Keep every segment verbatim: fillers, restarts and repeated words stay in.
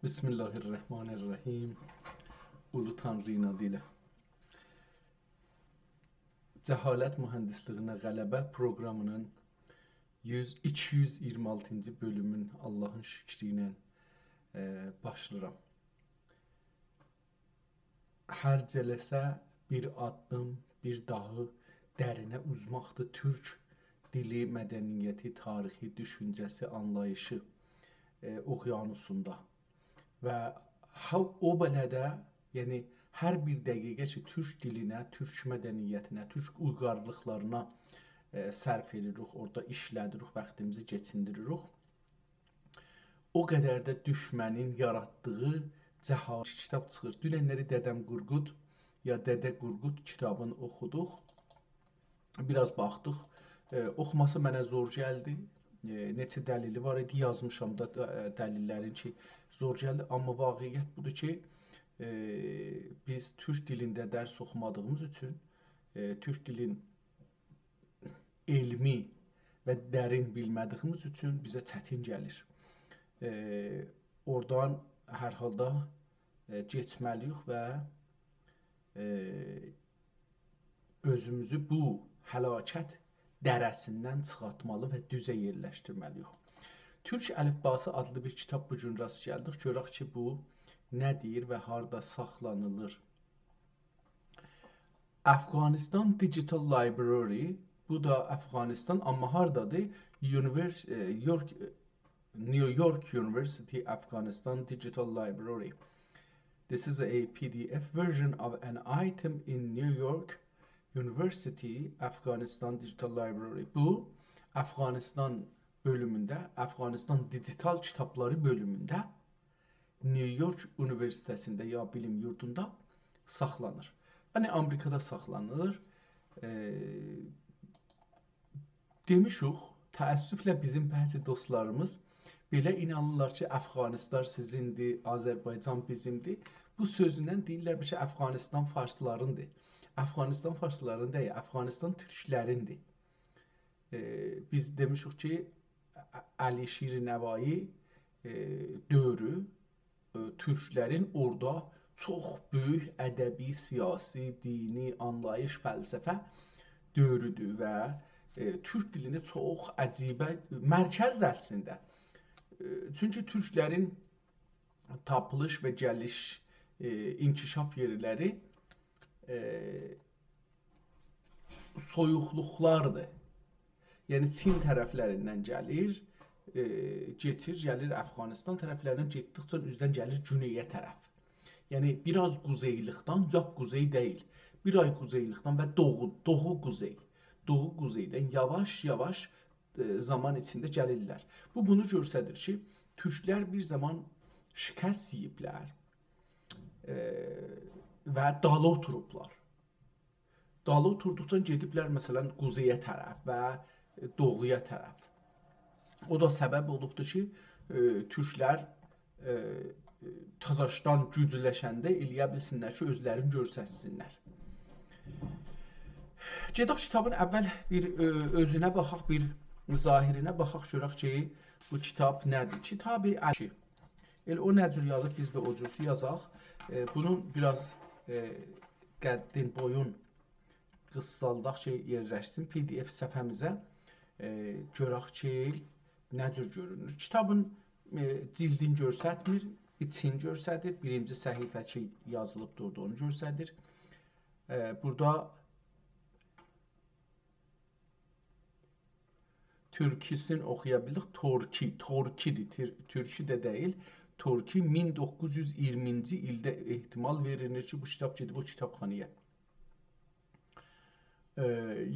بسم الله الرحمن الرحیم. اولو تانری‌نین آدی ایله. جهالت مهندسلیگینه غلبه پروقرامی‌نین یوز، ایکی یوز اییرمی آلتینجی بؤلومون آللاهین شوکرو ایله، ائ، باشلاییرام. هر جلسه بیر آددیم، بیر داهی درینه اوزماقدیر تورک دیلی، مدنیتی، تاریخی، دوشونجه‌سی، آنلاییشی، ائ، اقیانوسوندا. و ها-، او بئله ده، یعنی هر بیر دقیقه کی، تورک دیلینه، تورک مدنیتینه، تورک اویغارلیقلارینا، ائ، صرف ائدیریک، اورادا ایشله‌دیریک، واختیمیزی کئچیندیریریک، او قدر ده دوشمنین یاراتدیغی جهان کیتاب چیخیر. دوننلری دده‌م قورقود یا دده قورقود کیتابینی اوخودوق. بیر آز باخدیق. ائ، اوخوماسی منه زور گلدی. ائ، نئچه دلیلی وار ایدی، یازمیشام دا، ائ، دلیللرین کی، زور گلدی. آمما واقعیت بودور کی، ائ، بیز تورک دیلینده درس اوخومادیغیمیز اوچون، ائ، تورک دیلین علمی و درین بیلمه‌دیگیمیز اوچون بیزه چتین گلیر. ائ، اورادان هر حالدا، ائ، کئچمه‌لی‌ییک و، ائ، اؤزوموزو بو هلاکت دره‌سیندن چیخارتمالی و دوزه یئرلشدیرمه‌لی‌ییک. تورک الیفباسی آدلی بیر کیتاب بو گون راست گلدیک. گؤرک کی، بو نه دئییر و هاردا ساخلانیلیر. Afghanistan Digital Library، بو دا افغانستان، آمما هاردادیر؟ Univers-، ائ، York، ائ، New York University Afghanistan Digital Library. This is a P D F version of an item in New York University Afghanistan Digital Library. بو، افغانستان بؤلومونده، افغانستان دیجیتال کیتابلاری بؤلومونده نیویورک اونیوئرسیته‌سینده یا بیلیم یوردوندا ساخلانیر. یعنی آمریکادا ساخلانیر. ائ، دئمیشوخ، تأسفله بیزیم بعضی دوستلاریمیز بئله اینانیرلار کی، افغانستان سیزیندیر، آذربایجان بیزیمدیر. بو سؤزوندن دئییرلر کی، افغانستان فارسلارین‌دیر. افغانستان فارسلارین دئییل، افغانستان تورکلرین‌دیر. ائ، بیز دئمیشیک کی، ع-، علیشیر نوایی، ائ، دؤورو، ائ، تورکلرین اورادا چوخ بؤیوک ادبی، سیاسی، دینی، آنلاییش، فلسفه دؤورودور و، ائ، تورک دیلینده چوخ عجیبه مرکزدیر اصلینده. ائ، چونکی تورکلرین تاپیلیش و گلیش، ائ، انکشاف یئرلری، ائ، سویوقلوقلاردیر. یعنی چین طرفلریندن گلیر، ائ، کئچیر، گلیر افغانستان طرفلریندن، گئتدیکجه اوزدن گلیر گونئیه طرف. یعنی بیر آز قوزئیلیقدان، لاپ قوزئی دئییل، بیر آز قوزئیلیقدان و دوغو، دوغو قوزئی، دوغو قوزئیدن یاواش-یاواش، ائ، زامان ایچینده گلیرلر. بو بونو گؤستریر کی، تورکلر بیر زامان شکست یئییبلر، ائ، و دالی اوتوروبلار. دالی اوتوردوقجا گئدیبلر، مثلا، قوزئیه طرف و دوغویا طرف. او دا سبب اولوبدور کی، ائ، تورکلر، ائ، تازاشدان گوجلشنده ائلیه بیلسینلر کی، اؤزلرینی گؤرستسینلر. گئدک کیتابین اول بیر، ائ، اؤزونه باخاق، بیر ظاهرینه باخاق، گؤرک کی، بو کیتاب نه‌دیر؟ کیتابی ال-، ائله او نه جور یازیب، بیز ده او جور یازاق. ائ، بونون بیر آز، ائ، قدّین، بویون قیسالداق کی، یئرلشسین P D F صفحه‌میزه. ائ، گؤرک کی، نه جور گؤرونور. کیتابین، ائ، جیلدین گؤرستمیر، ایچین گؤرستیر. بیرینجی صفحه کی، یازیلیب دوردو، اونو گؤرستیر. ائ، بورادا تورکی‌سینی اوخویا بیلدیک. تورکی، تورکی‌دیر. تیر-، تورکی ده دئییل. تورکی مین دوققوز یوز اییرمینجی ایلده احتمال وئریلیر کی، بو کیتاب گئدیب او کیتابخانایا. ائ،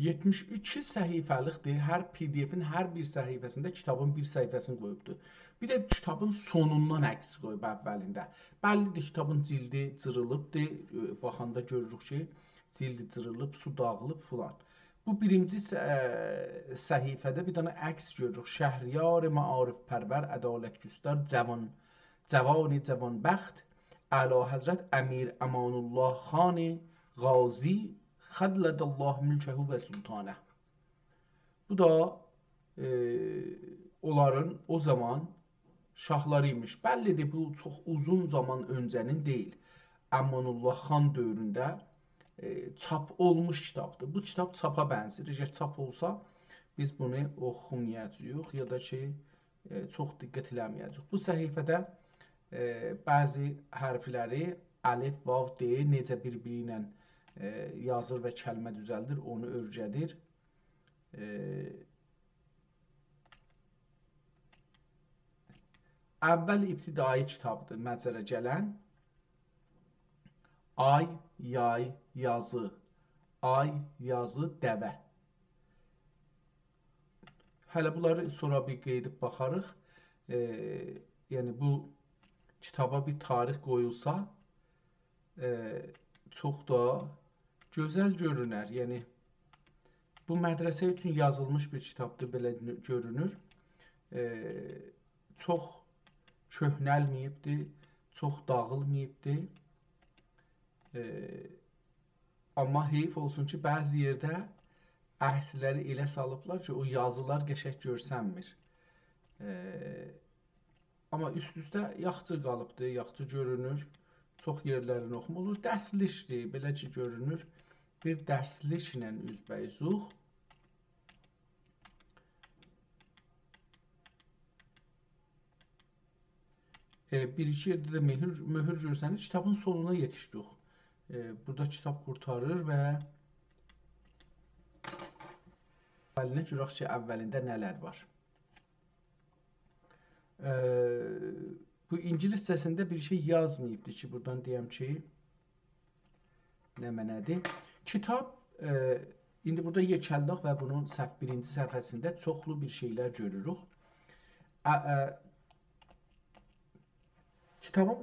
یئتمیش ایکی صفحه‌لیکدیر. هر P D F-ین هر بیر صفحه‌سینده کیتابین بیر صفحه‌سینی قویوبدور. بیر ده کیتابین سونوندان عکس قویوب اولینده. بللی‌دیر، کیتابین جیلدی جیریلیبدیر. ائ، باخاندا گؤروروک کی، جیلدی جیریلیب، سو داغیلیب فلان. بو بیرینجی ص-، ائ، صفحه‌ده بیر دنه عکس گؤروروک. شهریار معارف‌پرور، عدالت‌گستر، جوان، جوان جوانبخت، اعلی‌حضرت امیر امان‌الله خان غازی، خلد الله ملکه و سلطانه. بو دا، ائ، اونلارین او زامان شاهلاری ایمیش. بللی‌دیر، بو چوخ اوزون زامان اؤنجه‌نین دئییل. امان‌الله خان دؤورونده، ائ، چاپ اولموش کیتابدیر. بو کیتاب چاپا بنزیر. اگر چاپ اولسا، بیز بونو اوخومایاجاغیق یا دا کی، ائ، چوخ دقت ائله‌مه‌یه‌جه‌ییک. بو صفحه‌ده، ائ، بعضی حرفلری، الف، واو، د، نئجه بیر-بیری ایله، ائ، یازیر و کلمه دوزلدیر، اونو اؤیره‌دیر. ائ، اول ابتدایی کیتابدیر مجره گلن. آی، یای، یازی. آی، یازی، دوه. هله بونلاری سونرا بیر قئییدیب باخاریق. ائ، یعنی بو کیتابا بیر تاریخ قویولسا، ائ، چوخ دا گؤزل گؤرونر. یعنی، بو مدرسه اوچون یازیلمیش بیر کیتابدیر، بئله گؤرونور. ائ، چوخ کؤهنلمه‌ییبدیر، چوخ داغیلماییبدیر. ائ، آمما حئیف اولسون کی، بعضی یئرده عکسلری ائله سالیبلار کی، او یازیلار قشنگ گؤرسنمیر. ائ، آمما اوست-اوسته یاخشی قالیبدی، یاخشی گؤرونور. چوخ یئرلرین اوخوما اولور. درسلیکدیر، بئله کی گؤرونور. بیر درسلیکله اوزبه‌اوزوق. ائ، بیر-ایکی یئرده ده مؤهور، مؤهور گؤرسنیر. کیتابین سونونا یئتیشدیک. ائ، بورادا کیتاب قورتاریر و اولینه گؤرک کی، اولینده نه‌لر وار. ائ، بو اینگیلیسجه‌سینده بیر شئی یازماییبدی کی، بورادان دئیم کی، نمنه‌دیر. کیتاب، ائ، ایندی بورادا یئکه‌لدیک و بونون صف-، بیرینجی صفحه‌سینده چوخلو بیر شئیلر گؤروروک. ا، ا، کیتابین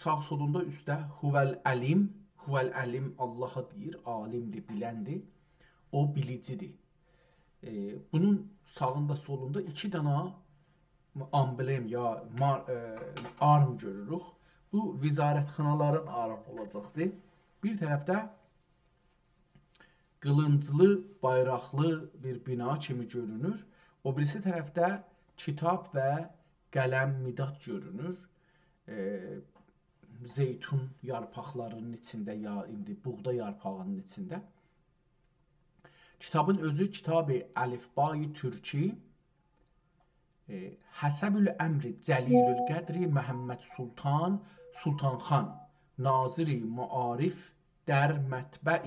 ساغ سولوندا اوستده «هو العلیم»، «هو العلیم» آللاها دئییر، عالیمدیر، بیلندیر. او بیلیجیدیر. ائ، بونون ساغیندا، سولوندا ایکی دنه آمبلم یا مار-، ائ، آرم گؤروروک. بو وزارتخانالارین آرمی اولاجاقدیر. بیر طرفده قیلینجلی، بایراقلی بیر بینا کیمی گؤرونور. او بیریسی طرفده کیتاب و قلم، مداد گؤرونور. ائ، زیتون یارپاقلارینین ایچینده، یا ایندی بوغدا یارپاغینین ایچینده. کیتابین اؤزو کیتاب الفبای تورکی، ائ، حسب امر جلیل‌القدر محمد سلطان، سلطان خان، ناظر معارف در مطبع،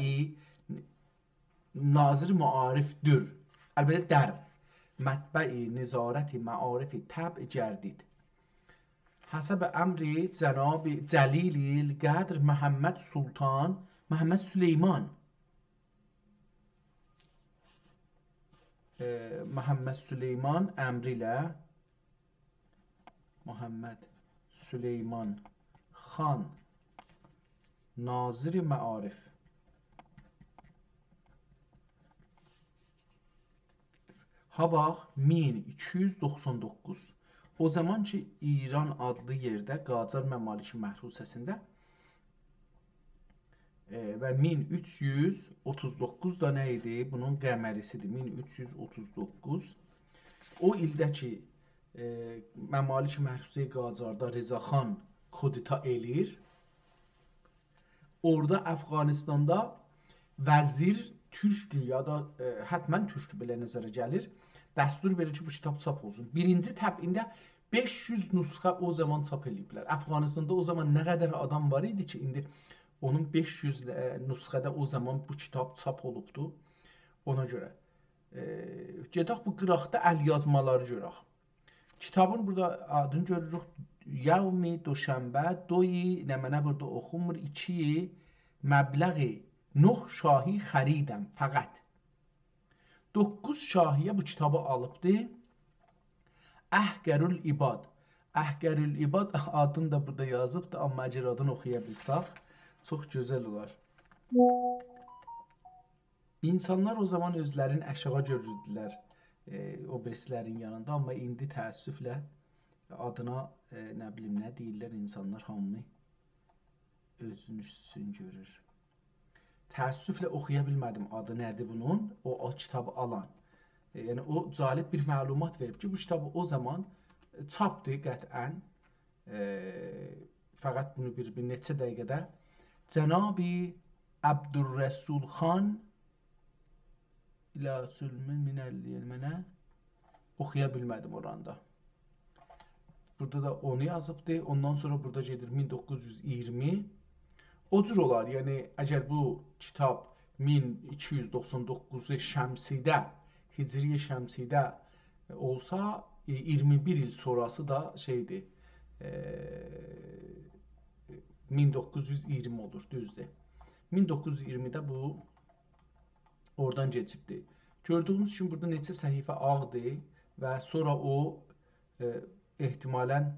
ناظر معارف‌دور. البته، در مطبع نظارت معارف طبع گردید. حسب امر جناب جلیل‌القدر محمد سلطان، محمد سلیمان. ائ، محمد سلیمان امری ایله، محمد سلیمان خان، ناظر معارف. ها باخ، مین ایکی یوز دوخسان دوققوز. او زامان کی، ایران آدلی یئرده قاجار ممالک محروسه‌سینده، ائ، و مین اوچ یوز اوتوز دوققوز دا نه ایدی؟ بونون قمری‌سیدیر، مین اوچ یوز اوتوز دوققوز. او ایلده کی، ائ، ممالک محروسه قاجاردا رضا خان کودتا ائله‌ییر. اورادا افغانستاندا وزیر تورکدور یا دا، ائ، حتماً تورکدور، بئله نظره گلیر. دستور وئریر کی، بو کیتاب چاپ اولسون. بیرینجی طبعینده بئش یوز نسخه او زامان چاپ ائله‌ییبلر. افغانستاندا او زامان نه قدر آدام وار ایدی کی، ایندی اونون بئش یوز، ائ، نسخه‌ده او زامان بو کیتاب چاپ اولوبدو. اونا گؤره، ائ، گئدک بو قیراقدا ال‌یازمالاری گؤرک. کیتابین بورادا آدینی گؤروروک. یوم دوشنبه، دوی، نمنه بورادا اوخونمور، ایکی، مبلغ نه شاهی خریدم فقط. دوققوز شاهی‌یه بو کیتابی آلیبدی. احقر العباد. احقر العباد آدینی دا بورادا یازیبدی، آمما اگر آدینی اوخویا بیلسک، چوخ گؤزل اولار. اینسانلار او زامان اؤزلرینی آشاغی گؤروردولر، ائ، او بیریسی‌لرین یانیندا، آمما ایندی تأسفله آدینا، ائ، نه بیلیم، نه دئییرلر، اینسانلار هامی اؤزونو اوستون گؤرور. تأسفله اوخویا بیلمه‌دیم آدی نه‌دیر بونون، او، او کیتابی آلان. ائ، یعنی، او جالب بیر معلومات وئریب کی، بو کیتابی او زامان چاپدیر قطعاً. ائ، فقط بونو بیر، بیر نئچه دقیقه‌ده جناب عبدالرسول خان الی سلم من الیمنه اوخویا بیلمه‌دیم اورانی دا. بورادا دا اونو یازیبدی. اوندان سونرا بورادا گئدیر مین دوققوز یوز اییرمی. او جور اولار، یعنی اگر بو کیتاب مین ایکی یوز دوخسان دوققوز شمسیده، هجری شمسیده اولسا، ائ، اییرمی بیر ایل سونراسی دا شئیدیر، ائ، مین دوققوز یوز اییرمی اولور، دوزدور. مین دوققوز یوز اییرمیده بو اورادان کئچیبدی. گؤردویونوز کیمی بورادا نئچه صفحه آغدیر و سونرا او، ائ، احتمالاً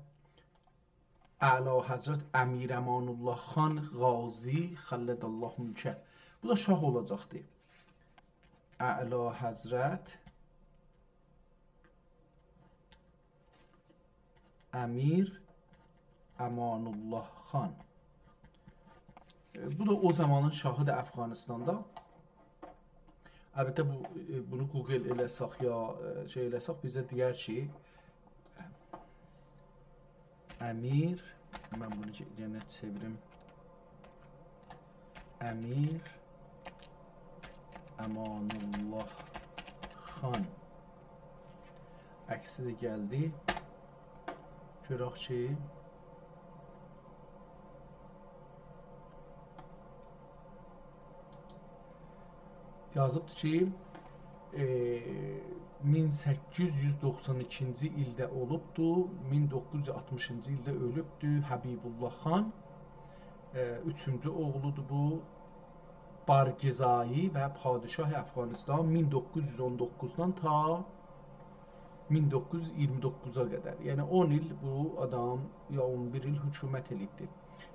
اعلیحضرت امیر امان الله خان غازی خلد الله ملکه. بو دا شاه اولاجاقدی. اعلیحضرت امیر امان الله خان. ائ، بو دا او زامانین شاهیدیر افغانستاندا. البته بو، ائ، بونو گوگل ائله‌سک یا، ائ، شئی ائله‌سک بیزه دئیر کی، امیر، من بونو یئنه چئویریم. امیر امان الله خان. عکسی ده گلدی. گؤرک کی، یازیبدی کی، ائ، مین سککیز یوز دوخسان ایکینجی ایلده اولوبدو، مین دوققوز یوز آلتمیشینجی ایلده اؤلوبدو حبیب‌الله خان. ائ، اوچونجو اوغلودور بو. بارکزایی و پادشاه افغانستان مین دوققوز یوز اون دوققوزدان تا مین دوققوز یوز اییرمی دوققوزا قدر، یعنی اون ایل بو آدام یا اون بیر ایل حکومت ائله‌ییبدی.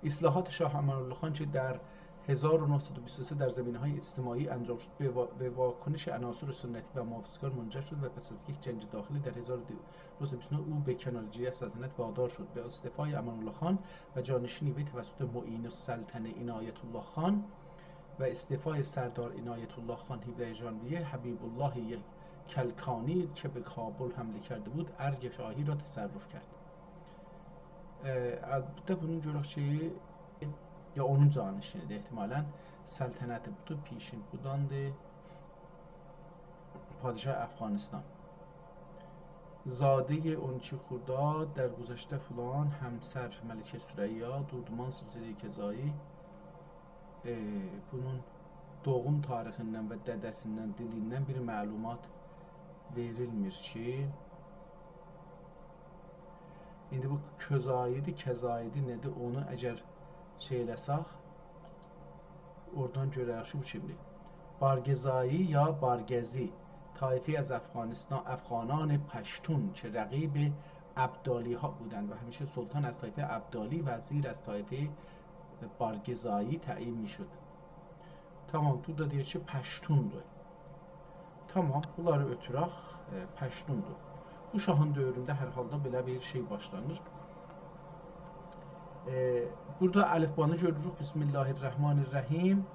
اصلاحات شاه امان‌الله خان که در هزار و نهصد و بیست و سه در زمینه‌های اجتماعی انجام شد، به وا-، به واکنش عناصر سنتی و محافظه‌کار منجر شد و پس از یک جنگ داخلی در هزار و نهصد و بیست و نه او به کناره‌جویی از سلطنت وادار شد. به استعفای امان‌الله خان و جانشینی وی توسط معین‌السلطنه عنایت‌الله خان و استعفای سردار عنایت‌الله خان هفدهم ژانویه حبیب‌الله کلکانی که به کابل حمله کرده بود، ارگ شاهی را تصرف کرد. ائ، البته بونون گؤرک کی، یا اونون جانشینی‌دیر احتمالاً. سلطنتی بودور، پیشین بوداندیر. پادشاه افغانستان. زادهٔ اون ایکی خرداد در گذشته فلان، همسر ملکه ثریا، دودمان سلسلهٔ کزایی. ائ، بونون دوغوم تاریخیندن و دده‌سیندن، دیلیندن بیر معلومات وئریلمیر کی، ایندی بو کزایی‌دیر، کزایی‌دیر، نه‌دیر، اونو اگر شئی ائله‌سک، اورادان گؤرک کی، بو کیمدیر؟ بارکزایی یا بارکزی، طایفه‌ای از افغانستان، افغانان پشتون که رقیب ابدالی‌ها بودند و همیشه سلطان از طایفهٔ ابدالی، وزیر از طایفهٔ بارکزایی تعیین می‌شد. تامام، بو دا دئییر کی، پشتوندور. تامام، بونلاری اؤتورک، ائ، پشتوندور. بو شاهین دؤورونده هر حالدا بئله بیر شئی باشلانیر. ائ، بورادا الفبانی گؤروروک، بسم الله الرحمن الرحیم.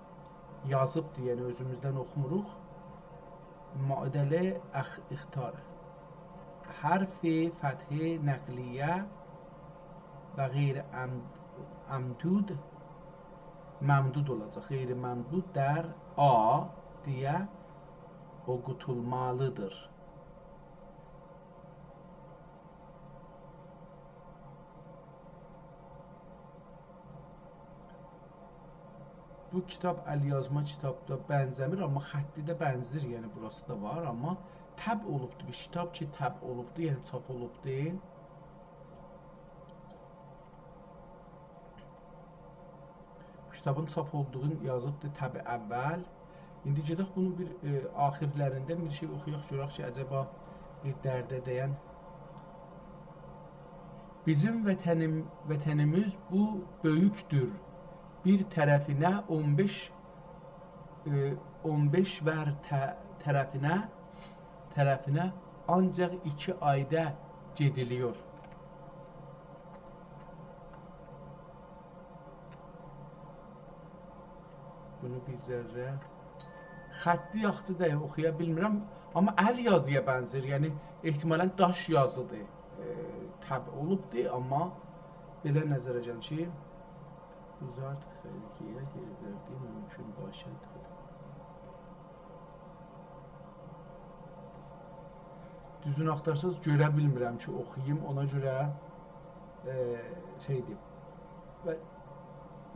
یازیبدیر، یعنی اؤزوموزدن اوخوموروق. معادله اخ-، اختار. حرف فتحه نقلیه و غیر ام-، امدود ممدود اولاجاق. غیر ممدود در آ دئیه اوخوتولمالیدیر. بو کیتاب الیازما کیتابدا بنزه‌میر، آمما خطی ده بنزیر، یعنی بوراسی دا وار، آمما طبع اولوبدور، بیر کیتاب کی، طبع اولوبدور، یعنی چاپ اولوبدور. بو کیتابین چاپ اولدوغونو یازیبدی طبع اول. ایندی گئدک بونون بیر، ائ، آخیرلریندن بیر شئی اوخویاق، گؤرک کی، عجبا بیر درده دَین. بیزیم وطنیم-، وطنیمیز بو بؤیوکدور. بیر طرفینه اون بئش، ائ، اون بئش ور طه-، طرفینه، طرفینه آنجاق ایکی آیدا گئدیلیور. بونو بیر ذره، خطی یاخشی دئییل، اوخویا بیلمیرم. آمما ال یازییا بنزیر، یعنی احتمالاً داش یازیدیر. ائ، طبع اولوبدور، آمما بئله نظره گلیر کی، «Uzart xelqiye, eger de mümkün başad». دوزونو آختارساز، گؤره بیلمیرم کی، اوخویوم، اونا گؤره، ائ، شئیدیر. و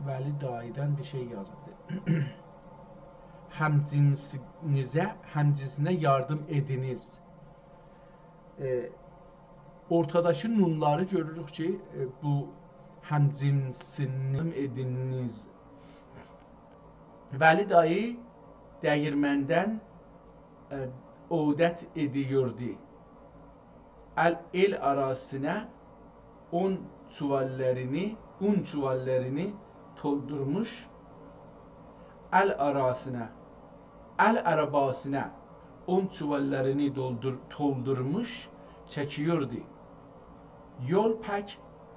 ولی دایی‌دان بیر شئی یازیبدی. «Hemcinsinize, hemcinsine yardım ediniz». ائ، اورتاداکی نونلاری گؤروروک کی، ائ، بو «hemcinsine ediniz». ولی دایی دییرمندن، ائ، عودت ائدیوردو. ال، ائل آراسینا اون چوواللارینی، اون چوواللارینی تولدورموش، ال آراسینا، ال آراباسینا اون چوواللارینی دولدور-، تولدورموش چکییوردو. یول پک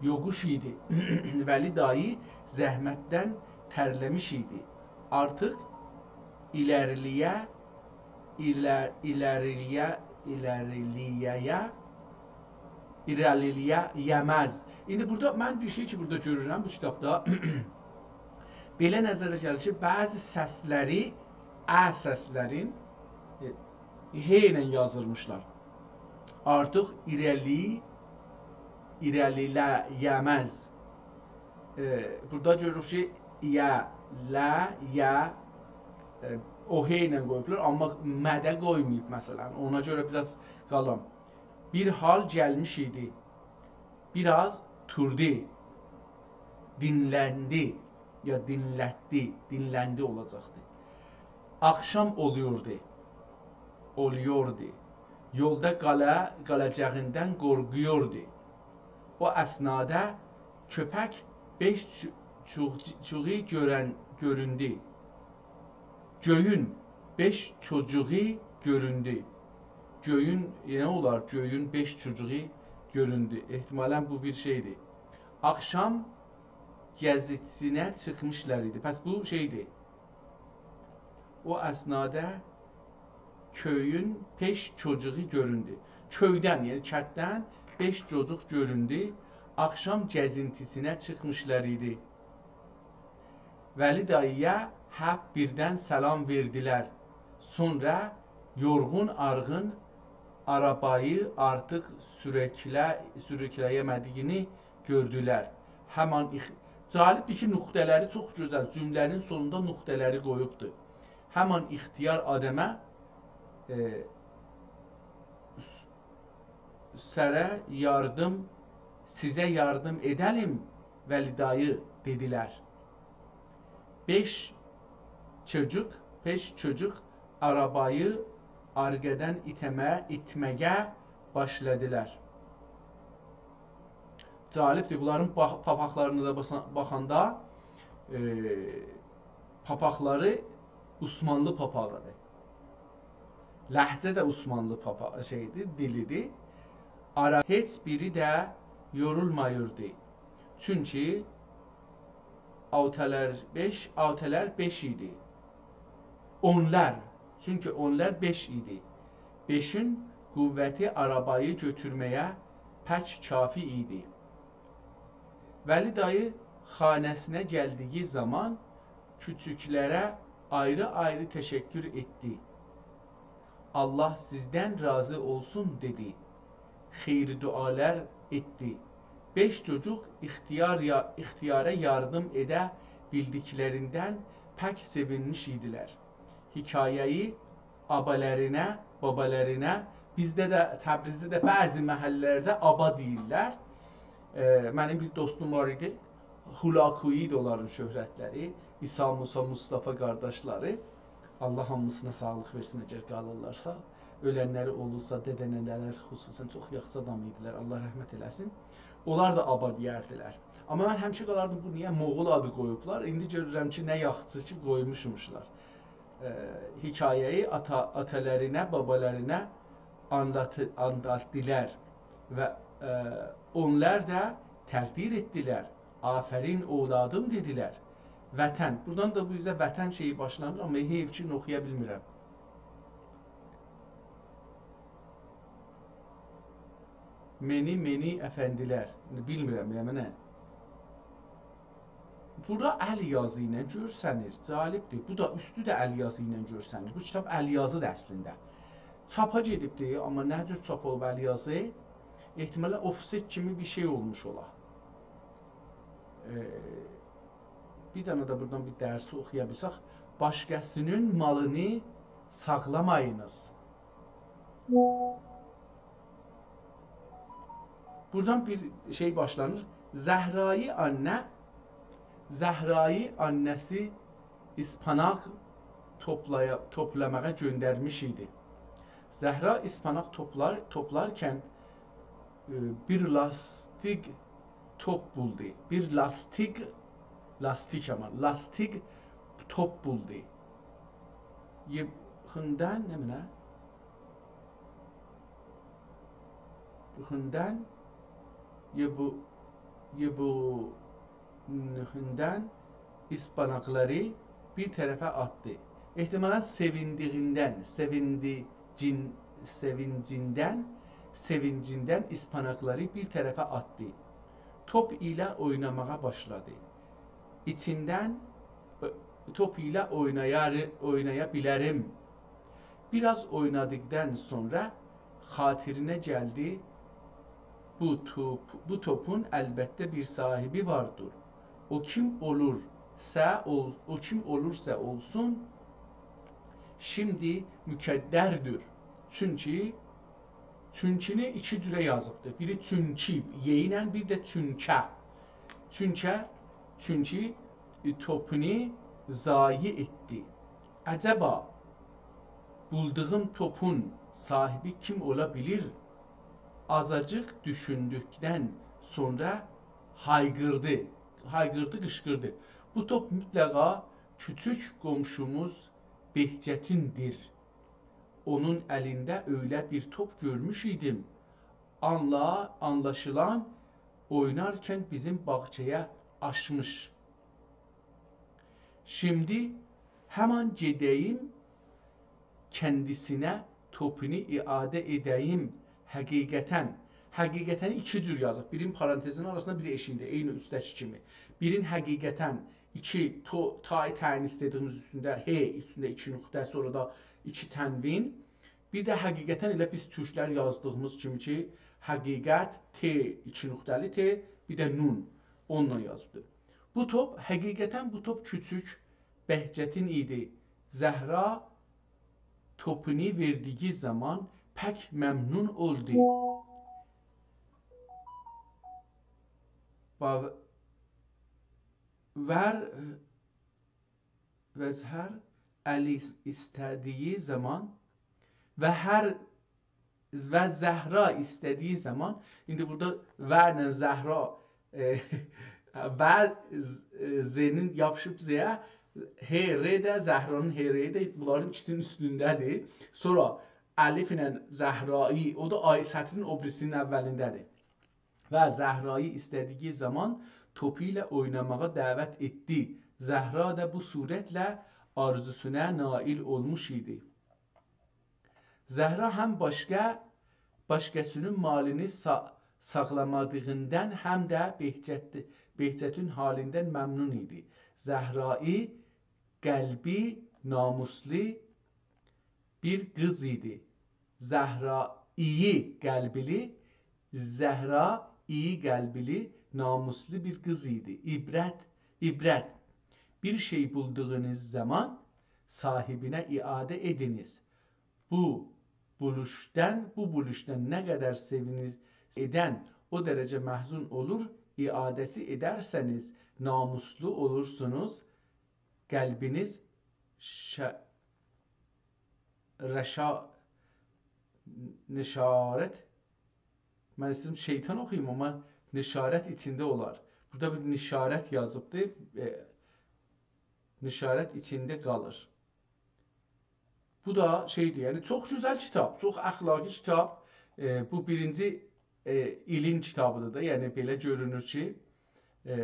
یوکوش ایدی. ولی دایی زحمتدن ترله‌میش ایدی. آرتیق ایلرلییه، ایله-، ایلرلییه، ایلرلییه‌یه، ایره‌لیلییه‌مز. ایندی بورادا من بیر شئی کی، بورادا گؤرورم بو کیتابدا، بئله نظره گلیر کی، بعضی سسلری، ا سسلرین، ائ، ه ایله یازیرمیشلار. آرتیق ایره‌لی، ایره‌لیلییه‌مز. ائ، بورادا گؤروروک کی، ی، ل، ی، ائ، او ه ایله قویوبلار، آمما م ده قویماییب، مثلا. اونا گؤره بیر آز قالام. بیر حال گلمیش ایدی. بیر آز توردو. دینلندی، یا دینلتدی، دینلندی اولاجاقدی. آخشام اولویوردو. اولویوردو. یولدا قالا-، قالاجاغیندان قورخویوردو. او اثنادا کؤپک بئش چو-، چوغ-، چوغو گؤرن، گؤروندو. گؤیون بئش چوجوغو گؤروندو. گؤیون، نه اولار؟ گؤیون بئش چوجوغو گؤروندو. احتمالا بو بیر شئیدیر. آخشام گزیتیسینه چیخمیشلار ایدی. پس بو شئیدیر. او اثنادا کؤیون بئش چوجوغو گؤروندو. کؤیدن، یعنی کتدن بئش چوجوق گؤروندو. آخشام گزینتیسینه چیخمیشلار ایدی. ولی دایی‌یا هپ بیردن سلام وئردیلر. سونرا یورغون آرغین آرابایی آرتیق سورکله-، سورکله‌یه‌مه‌دیگینی گؤردولر. همان ایخ-، جالبدیر کی، نقطه‌لری چوخ گؤزل، جمله‌نین سونوندا نقطه‌لری قویوبدور. همان ایختیار آداما، ائ، س-، «سره یاردیم، سیزه یاردیم ائده‌لیم، ولی دایی» دئدیلر. بئش چوجوق، بئش چوجوق آرابایی آرقادان ایته‌مه-، ایتمه‌یه باشلادیلار. جالبدیر، بونلارین باخ-، پاپاقلارینا دا باسا-، باخاندا، ائ، پاپاقلاری عثمانلی پاپاغیدیر. لهجه ده عثمانلی پاپا-، شئیدیر، دیلیدیر. آرا هئچ بیری ده یورولمایوردو. چونکی آوته‌لر بئش، آوته‌لر بئش ایدی. اونلار، چونکی اونلار بئش ایدی. بئشین قوتی آرابایی گؤتورمه‌یه پک کافی ایدی. ولی دایی خانه‌سینه گلدیگی زامان کوچوکلره آیری-آیری تشکر ائتدی. «الله سیزدن راضی اولسون» دئدی. خیر دعالار ائتدی. بئش چوجوق ایختیار یا-، ایختیارا یاردیم ائده بیلدیکلریندن پک سئوینمیش ایدیلر. حکایه‌یی آبالرینا، بابالرینا، بیزده ده، تبریزده ده بعضی محله‌لرده آبا دئییرلر. ائ، منیم بیر دوستوم وار ایدی، هولاکویی ایدی اونلارین شهرتلری. عیسی، موسی، مصطفی قارداشلاری. الله هامیسینا ساغلیق وئرسین، اگر قالیرلارسا. اؤلنلری اولورسا، دده-ننه‌لر خصوصا چوخ یاخشی آدام ایدیلر. الله رحمت ائله‌سین. اونلار دا آبا دئیردیلر. آمما من همیشه قالاردیم، «بو نییه موغول آدی قویوبلار؟» ایندی گؤرورم کی، نه یاخشی کی، قویموشموشلار. ائ، حکایه‌یی آتا-، آتالرینا، بابالرینا آنلاتدی-، آنلاتدیلار و، ائ، اونلار دا تقدیر ائتدیلر. «آفرین اولادیم» دئدیلر. وطن. بورادان دا بو اوزه وطن شئیی باشلانیر، آمما حئیف کی، اوخویا بیلمیرم. منی، منی افندیلر. بیلمیرم، یعنی نه؟ بورا ال یازی ایله گؤرسنیر. جالبدیر. بو دا اوستو ده ال یازی ایله گؤرسنیر. بو کیتاب ال یازیدیر اصلینده. چاپا گئدیبدیر، آمما نه جور چاپ اولوب ال یازی؟ احتمالا اوفست کیمی بیر شئی اولموش اولا. ائ، بیر دنه ده بورادان بیر درسی اوخویا بیلسک. باشقاسینین مالینی ساخلامایینیز. بورادان بیر شئی باشلانیر. زهرایی آننه، زهرایی آننه‌سی اسپاناق توپلایا-، توپلاماغا گؤندرمیش ایدی. زهرا اسپاناق توپلار-، توپلارکن، ائ، بیر لاستیک توپ بولدو. بیر لاستیک، لاستیک آمما، لاستیک توپ بولدو. یبوخوندان، نمنه؟ یبوخوندان، یبو-، یبوخوندان اسپاناقلاری بیر طرفه آتدی. احتمالا سئویندیگیندن، سئویندیگین-، سئوینجیندن، سئوینجیندن اسپاناقلاری بیر طرفه آتدی. توپ ایله اویناماغا باشلادی. ایچیندن، ائ، توپ ایله اوینایار-، اوینایا بیلرم. بیر آز اوینادیقدان سونرا خاطیرینه گلدی: بو توپ، بو توپون البته بیر صاحیبی واردیر. او کیم اولورسا اول-، او کیم اولورسا اولسون، شیمدی مقدردیر. چونکی، چونکینی ایکی جوره یازیبدیر. بیری چونکی، ی ایله، بیر ده چونکه. چونکه، چونکی، ائ، توپونو ضایع ائتدی. عجبا، بولدوغوم توپون صاحیبی کیم اولا بیلیر؟ آزاجیق دوشوندوکدن سونرا هایقیردی. هایقیردی، قیشقیردی: بو توپ مطلقا کوچوک قونشوموز بهجتیندیر. اونون الینده ائله بیر توپ گؤرموش ایدیم. آنلا-، آنلاشیلان اوینارکن بیزیم باغچایا آشمیش. شیمدی همان گئده‌ییم کندیسینه، توپونو اعاده ائده‌ییم. حقیقتاً، حقیقتاً ایکی جور یازیب. بیرین پارانتزین آراسیندا، بیری ائشیگینده، عینی اوستده‌کی کیمی. بیرین حقیقتاً، ایکی، تو-، تای تعینیس دئدیگیمیز اوستونده، ه، اوستونده ایکی نقطه، سونرا دا ایکی تنوین. بیر ده حقیقتاً ائله بیز تورکلر یازدیغیمیز کیمی کی، حقیقت، ت، ایکی نقطه‌لی ت، بیر ده نون، اونونلا یازیبدیر. بو توپ، حقیقتاً بو توپ کوچوک، بهجتین ایدی. زهرا توپونو وئردیگی زامان پک ممنون اولدو. باو-، ور و زهر الی ایسته‌دیگی زامان و هر و زهرا ایسته‌دیگی زامان، ایندی بورادا ورله زهرا، ائ، ور، ز-، ائ، زئنین یاپیشیب زئیه، ه، ر ده، زهرانین ه، ر ده بونلارین ایکیسینین اوستونده‌دیر. سونرا الف ایله زهرایی، او دا آی-، سطرین او بیریسینین اولینده‌دیر. و زهرایی ایسته‌دیگی زامان توپو ایله اویناماغا دعوت ائتدی. زهرا دا بو صورتله آرزوسونا نائل اولموش ایدی. زهرا هم باشقا، باشقاسینین مالینی سا-، ساخلامادیغیندان، هم ده بهجت-، بهجتین حالیندان ممنون ایدی. زهرایی قلبی، ناموسلو بیر قیز ایدی. زهرایی قلبلی، زهرایی قلبلی، ناموسلو بیر قیز ایدی. عبرت، عبرت. بیر شئی بولدوغونوز زامان صاحیبینه اعاده ائدینیز. بو بولوشدان، بو بولوشدان نه قدر سئوینیر، ائدن او درجه محزون اولور، اعاده‌سی ائدرسنیز، ناموسلو اولورسونوز، قلبینیز ش-، رشا-، نشارت، من ایسته‌ییرم شیطان اوخویوم، آمما نشارت ایچینده اولار. بورادا بیر نشارت یازیبدی، ائ، نشارت ایچینده قالیر. بو دا شئیدیر، یعنی چوخ گؤزل کیتاب، چوخ اخلاقی کیتاب. ائ، بو بیرینجی، ائ، ایلین کیتابیدیر دا، یعنی بئله گؤرونور کی، ائ،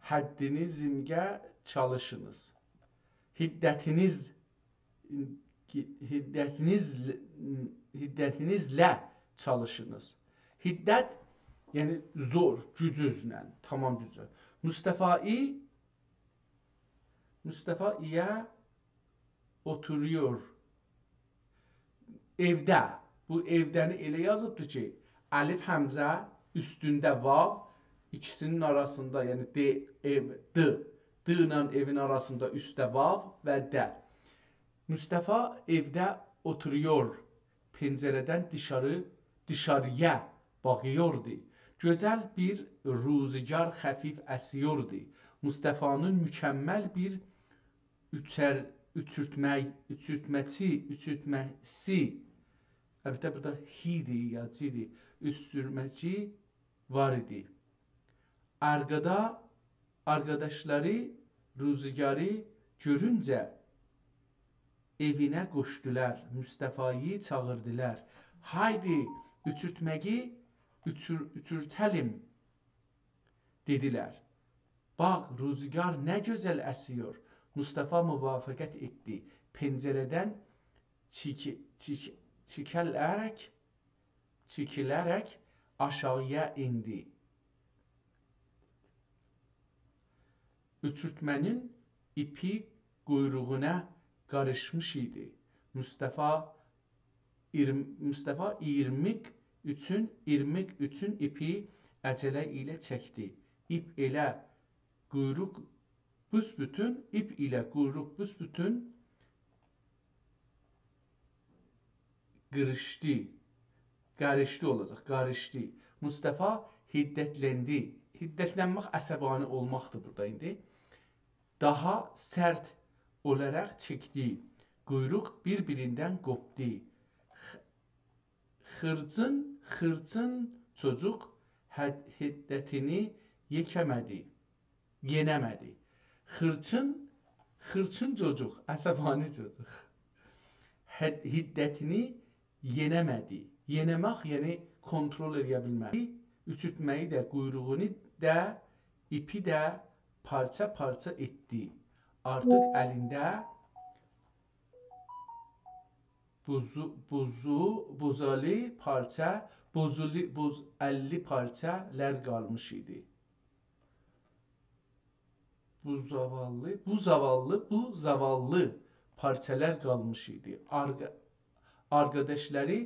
حدّینیزمگه چالیشینیز. حدّتینیز، حدّتینیز، حدّتینیزله چالیشینیز. حدت، یعنی زور، گوجوزله، تمام گوجله. مصطفایی، مصطفایی‌یه اوتورویور. ائوده. بو ائوده‌نی ائله یازیبدیر کی، الف همزه، اوستونده واو، ایکیسینین آراسیندا، یعنی د، ائو، د، د ایله ائوین آراسیندا اوستده واو و ده. مصطفی ائوده اوتورویور، پنجره‌دن دیشاری، دیشاری‌یا باخییوردو. گؤزل بیر روزگار خفیف اسییوردو. مصطفی‌نین مکمل بیر اوچر، اوچورتمه، اوچورتمه‌چی، اوچورتمه‌سی، البته بورادا هی‌دی یا جی‌دی، اوچورتمه‌چی وار ایدی. آرقادا، آرقاداشلاری روزگاری گؤرونجه ائوینه قوشدولار، مصطفایی چاغیردیلار. «هایدی، اوچورتمه‌یی اوچور، اوچورته‌لیم.» دئدیلر. «باخ، روزگار نه گؤزل اسییور.» مصطفی موافقت ائتدی. پنجره‌دن چیکی، چیک، چیکیله‌رک، چیکیله‌رک آشاغییا ایندی. اوچورتمه‌نین ایپی قویروغونا قاریشمیش ایدی. مصطفی ایرم، مصطفی ایرمیک اوچون، ایرمیک اوچون ایپی عجله ایله چکدی. ایپ ایله قویروق بوسبوتون، ایپ ایله قویروق بوسبوتون قیریشدی. قاریشدی اولاجاق، قاریشدی. مصطفی حدتلندی. حدتلنمک عصبانی اولماقدیر بورادا ایندی. داها سرت اولاراق چکدی. قویروق بیر-بیریندن قوپدو. خ، خیرچین، خیرچین چوجوق حد، حدتینی یئکه‌مه‌دی، یئنه‌مه‌دی. خیرچین، خیرچین چوجوق، عصبانی چوجوق. حد، حدتینی یئنه‌مه‌دی. یئنه‌مک، یعنی کنترل ائله‌یه بیلمک. اوچورتمه‌یی ده، قویروغونو دا، ایپی ده پارچا-پارچا ائتدی. آرتیق الینده بوزو، بوزو، بوزالی پارچا، بوزولی، بوز اللی پارچالار قالمیش ایدی. بو زاواللی، بو زاواللی، بو زاواللی پارچالار قالمیش ایدی. آرقا، آرقاداشلاری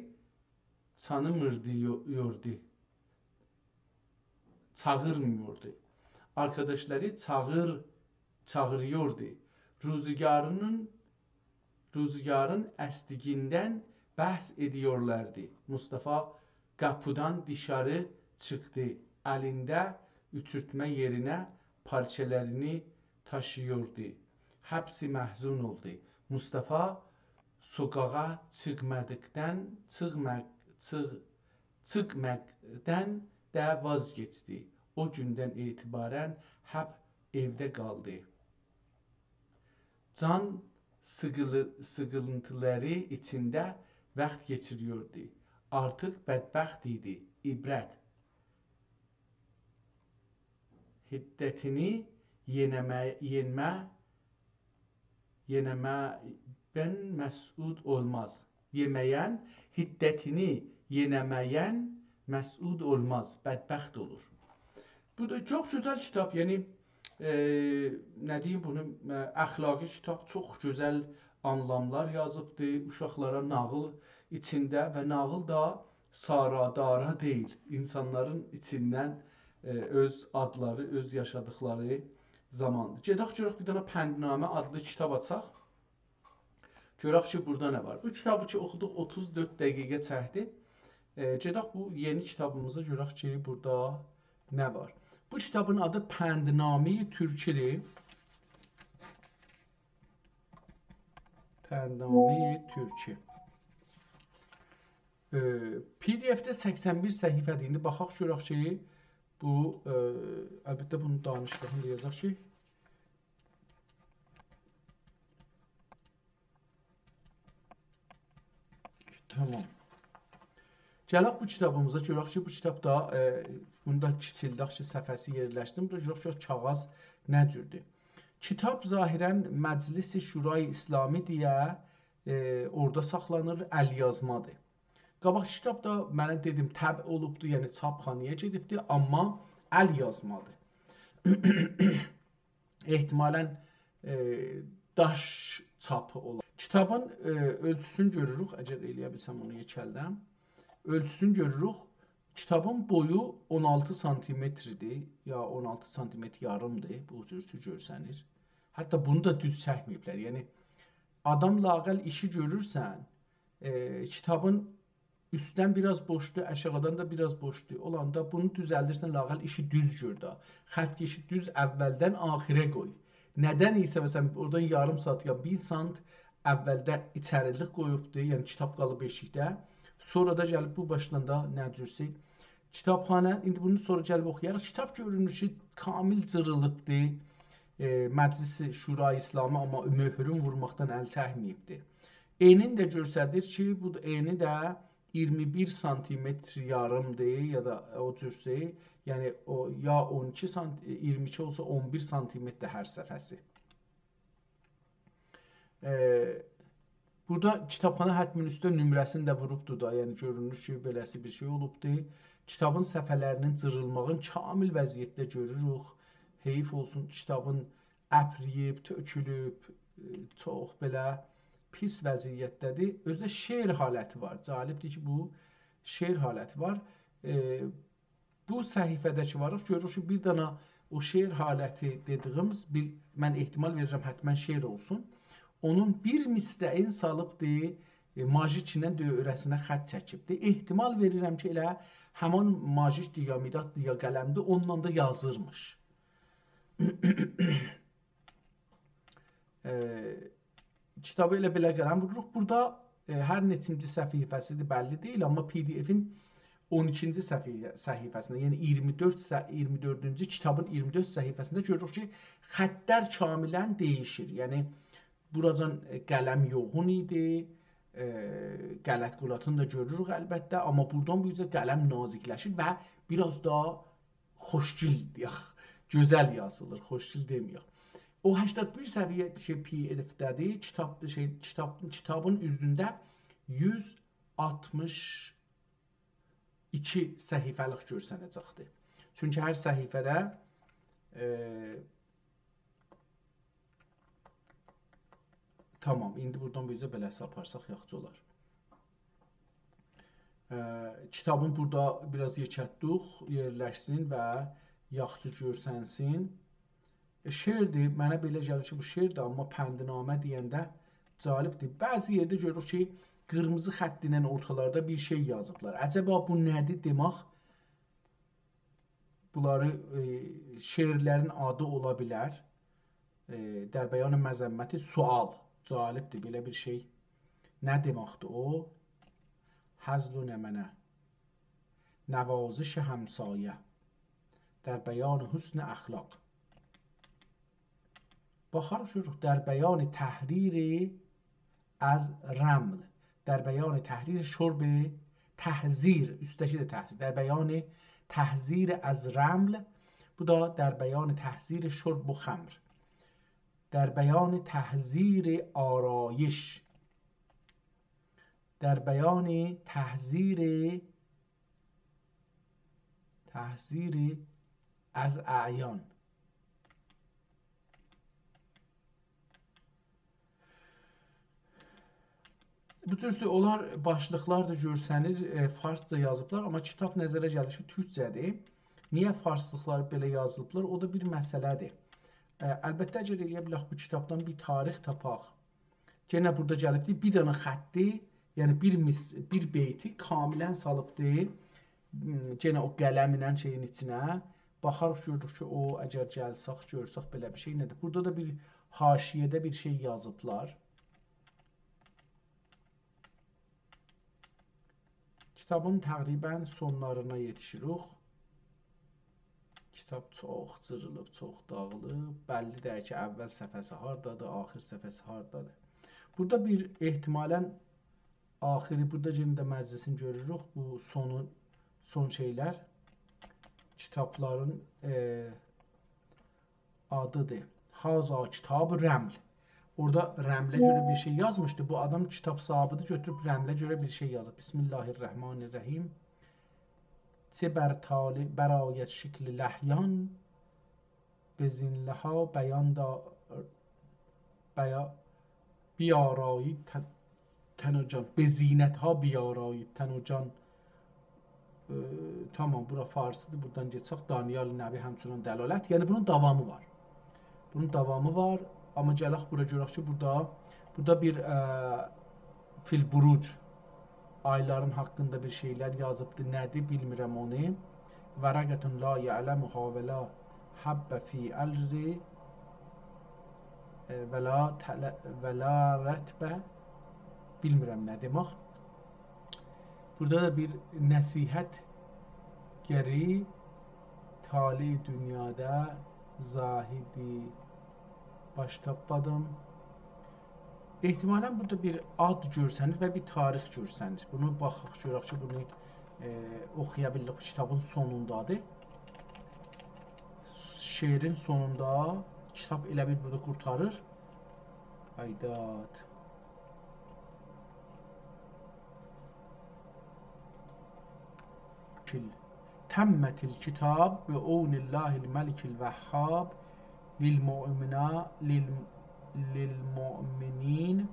چانیمیردی، یو، یوردو. چاغیرمییوردو. آرقاداشلاری چاغیر، چاغیرییوردو. روزگارینین، روزگارین اسدیگیندن بحث ائدییورلاردی. مصطفی قاپیدان دیشاری چیخدی. الینده اوچورتمه یئرینه پارچالارینی تاشییوردو. حبسی محزون اولدو. مصطفی سوکاغا چیخمادیقدان، چیخما، چیخ، چیخمادیقدان دا واز کئچدی. او گوندن اعتباراً هپ ائوده قالدی. جان سیغیلی، سیغینتیلاری ایچینده واخت کئچیرییوردو. آرتیق بدبخت ایدی. عبرت. حدتینی یئنه‌مه، یئنمه، یئنه‌مه‌دن مسعود اولماز. یئمه‌ین، حدتینی یئنه‌مه‌ین مسعود اولماز، بدبخت اولور. بو دا چوخ گؤزل کیتاب، یعنی، ائ، نه دئییم بونو، ائ، اخلاقی کیتاب، چوخ گؤزل آنلاملار یازیبدی، اوشاقلارا ناغیل ایچینده و ناغیل دا سارا دارا دئییل، اینسانلارین ایچیندن، ائ، اؤز آدلاری، اؤز یاشادیقلاری زاماندیر. گئدک گؤرک بیر دنه پندنامه آدلی کیتاب آچاق. گؤرک کی، بورادا نه وار. بو کیتابی کی اوخودوق، اوتوز دؤرد دقیقه چکدی. ائ، گئدک بو یئنی کیتابیمیزا گؤرک کی، بورادا نه وار. بو کیتابین آدی پندنامه‌ی ترکی‌دیر. پندنامه‌ی ترکی. ائ، پی دی اف‌ده سکسن بیر صفحه‌دیر. ایندی باخاق گؤرک کی، بو، ائ، البته بونو دانیشدیغیندا یازاق کی، تامام. گلک بو کیتابیمیزا گؤرک کی، بو کیتابدا، ائ، بوندا کیچیلدک کی، صفحه‌سی یئرلشدی. بورادا گؤرک کی، او کاغاذ نه جوردور. کیتاب ظاهراً مجلس شورای اسلامی دئیه، ائ، اورادا ساخلانیر، ال‌یازمادیر. قاباقکی کیتاب دا، منه دئدیم، طبع اولوبدو، یعنی چاپخانایا گئدیبدی، آمما ال یازمادی. احتمالاً، ائ، داش چاپی اولا. کیتابین، ائ، اؤلچوسونو گؤروروک، اگر ائلیه بیلسم اونو یئکلدم. اؤلچوسونو گؤروروک. کیتابین بویو اون آلتی سانتیمتر ایدی، یا اون آلتی سانتیمتر یاریمدیر، بو جور گؤرسنیر. حتی بونو دا دوز چکمه‌ییبلر. یعنی، آدام لااقل ایشی گؤرورسن، ائ، کیتابین اوستدن بیر آز بوشدور، آشاغیدان دا بیر آز بوشدور. اولاندا بونو دوزلدیرسن، لااقل ایشی دوز گؤر ده. خط کشی دوز اولدن آخیره قوی. ندن ایسه، مثلاً، اورادان یاریم سانت یا بیر سانت اولده ایچریلیک قویوبدور، یعنی کیتاب قالیب ائشیکده. سونرا دا گلیب بو باشدان دا نه جورسه کیتابخانا، ایندی بونو سونرا گلیب اوخویاریق. کیتاب گؤرونور کی، کامل جیریلیبدیر. ائ، مجلس شورای اسلامی، آمما مؤهرون وورماقدان ال چکمه‌ییبدیر. انین ده گؤستریر کی، بو انی ده اییرمی بیر سانتیمتر یاریمدیر، یا دا او جورسه، یعنی او یا اون ایکی سانت-، اییرمی ایکی اولسا اون بیر سانتیمتر هر صفحه‌سی. ائ، بورادا کیتابخانا حتمین اوسته نمره‌سینی ده ووروبدور دا، یعنی گؤرونور کی، بئله‌سی بیر شئی اولوبدور. کیتابین صفحه‌لرینین جیریلماغین کامل وضعیتده گؤروروک. حیف اولسون، کیتابین اپرییب، تؤکولوب، ائ، چوخ بئله پیس وضعیتده‌دیر. اؤزو ده شعر حالتی وار. جالبدیر کی، بو شعر حالتی وار. ائ، بو صفحه‌ده کی واریق، گؤروروک کی، بیر دنه او شعر حالتی دئدیییمیز، بیل-، من احتمال وئریرم، حتماً شعر اولسون. اونون بیر مصرعین سالیبدی، ائ، ماژیک ایله دؤوره‌سینه خط چکیبدی. احتمال وئریرم کی، ائله همان ماژیکدیر، یا مداددیر، یا قلمدیر، اونونلا دا یازیرمیش. ائ، کیتابی ائله بئله قلم ووروروق. بورادا، ائ، هر نئچینجی صفحه‌سیدیر، بللی دئییل، آمما پی دی افین اون ایکینجی صفحه-، صفحه‌سینده، یعنی اییرمی دؤرد ص-، اییرمی دؤردونجو کیتابین اییرمی دؤرد صفحه‌سینده گؤروروک کی، خطلر کاملاً دییشیر. یعنی، بوراجان، ائ، قلم یوغون ایدی، ائ، غلط غلطینی دا گؤروروک البته، آمما بورادان بو اوزه قلم نازیکلشیر و بیر آز دا خوشگیل دئیک، گؤزل یازیلیر، خوشگیل دئمه‌یک. او هشتاد بیر صفحه کی، پی دی افده‌دیر، کیتاب، شئی، کیتاب، کیتابین اوزونده یوز آلتمیش ایکی صفحه‌لیک گؤرسنه‌جکدیر. چونکی هر صفحه‌ده، ائ، تامام، ایندی بورادان بو اوزه بئله‌سی آپارساق یاخشی اولار. ائ، کیتابین بورادا بیر آز یئکلتدیک، یئرلشسین و یاخشی گؤرسنسین. ائ، شعردیر، منه بئله گلیر کی، بو شعردیر، آمما پندنامه دئینده جالبدیر. بعضی یئرده گؤروروک کی، قیرمیزی خط ایله اورتالاردا بیر شئی یازیبلار. عجبا بو نه‌دیر؟ دئمک، بونلاری، ائ، شعرلرین آدی اولا بیلر. ائ، در بیان مذمت سؤال. جالبدیر، بئله بیر شئی. نه دئمکدیر او؟ هزل و نمنه. نوازش همسایه. در بیان حسن اخلاق. باخاریق، گؤروروک، در بیان تحذیر از رمل. در بیان تحذیر شرب، تحذیر، اوستده‌کی ده تحذیر. در بیان تحذیر از رمل، بو دا در بیان تحذیر شرب خمر. در بیان تحذیر آرایش. در بیان تحذیر، تحذیر از اعیان. بو جور سؤ-، اونلار باشلیقلار دا گؤرسنیر، ائ، فارسجا یازیبلار، آمما کیتاب نظره گلیر کی، تورکجه‌دیر. نییه فارسلیقلار بئله یازیلیبلار؟ او دا بیر مسئله‌دیر. ائ، البته، اگر ائلیه بیلک بو کیتابدان بیر تاریخ تاپاق، یئنه بورادا گلیبدی، بیر دنه خطی، یعنی بیر مص-، بیر بیتی کاملاً سالیبدی، م، یئنه او قلم ایله شئیین ایچینه. باخاریق، گؤروروک کی، او، اگر گلسک، گؤرسک بئله بیر شئی نه‌دیر؟ بورادا دا بیر حاشیه‌ده بیر شئی یازیبلار. کیتابین تقریباً سونلارینا یئتیشیریک. کیتاب چوخ جیریلیب، چوخ داغیلیب. بللی دئییل کی، اول صفحه‌سی هاردادیر، آخیر صفحه‌سی هاردادیر. بورادا بیر احتمالاً آخیری، بورادا یئنه ده مجلسین گؤروروک. بو سونو، سون شئیلر. کیتابلارین، ائ، آدیدیر. هذا کتاب رمل. اورادا رمله گؤره بیر شئی یازمیشدی. بو آدام کیتاب صاحیبی‌دیر، گؤتوروب رمله گؤره بیر شئی یازیب. بسم الله الرحمن الرحیم. چه بر طالع برآید شکل لحیان، به زینت‌ها بیان دا-، بیا-، بیارایید تن-، تن و جان. به زینت‌ها بیارایید تن و جان. ائ، تامام، بورا فارسی‌دیر. بورادان گئچک. دانیال نبی همچنان دلالت. یعنی بونون داوامی وار. بونون داوامی وار. آمما گلک بورا گؤرک کی، بورادا، بورادا بیر، ائ، فی البروج، آیلارین حاقیندا بیر شئیلر یازیبدی. نه‌دیر، بیلمیرم اونو. ورقة لا یعلمها ولا حب فی الارض، ائ، ولا تل-، ولا رطب، بیلمیرم نه دئمک. بورادا دا بیر نصیحت گری، طالع دونیادا زاهدی باش تاپمادیم. احتمالاً بورادا بیر آد گؤرسنیر و بیر تاریخ گؤرسنیر. بونو باخاق، گؤرک کی، بونو، ائ، اوخویا بیلریک. کیتابین سونوندادیر. شعرین سونوندا کیتاب ائله بیل بورادا قورتاریر. آی داد. تمت الکتاب بعون الله الملک الوهاب للمؤمنا-، لل-، للمؤمنین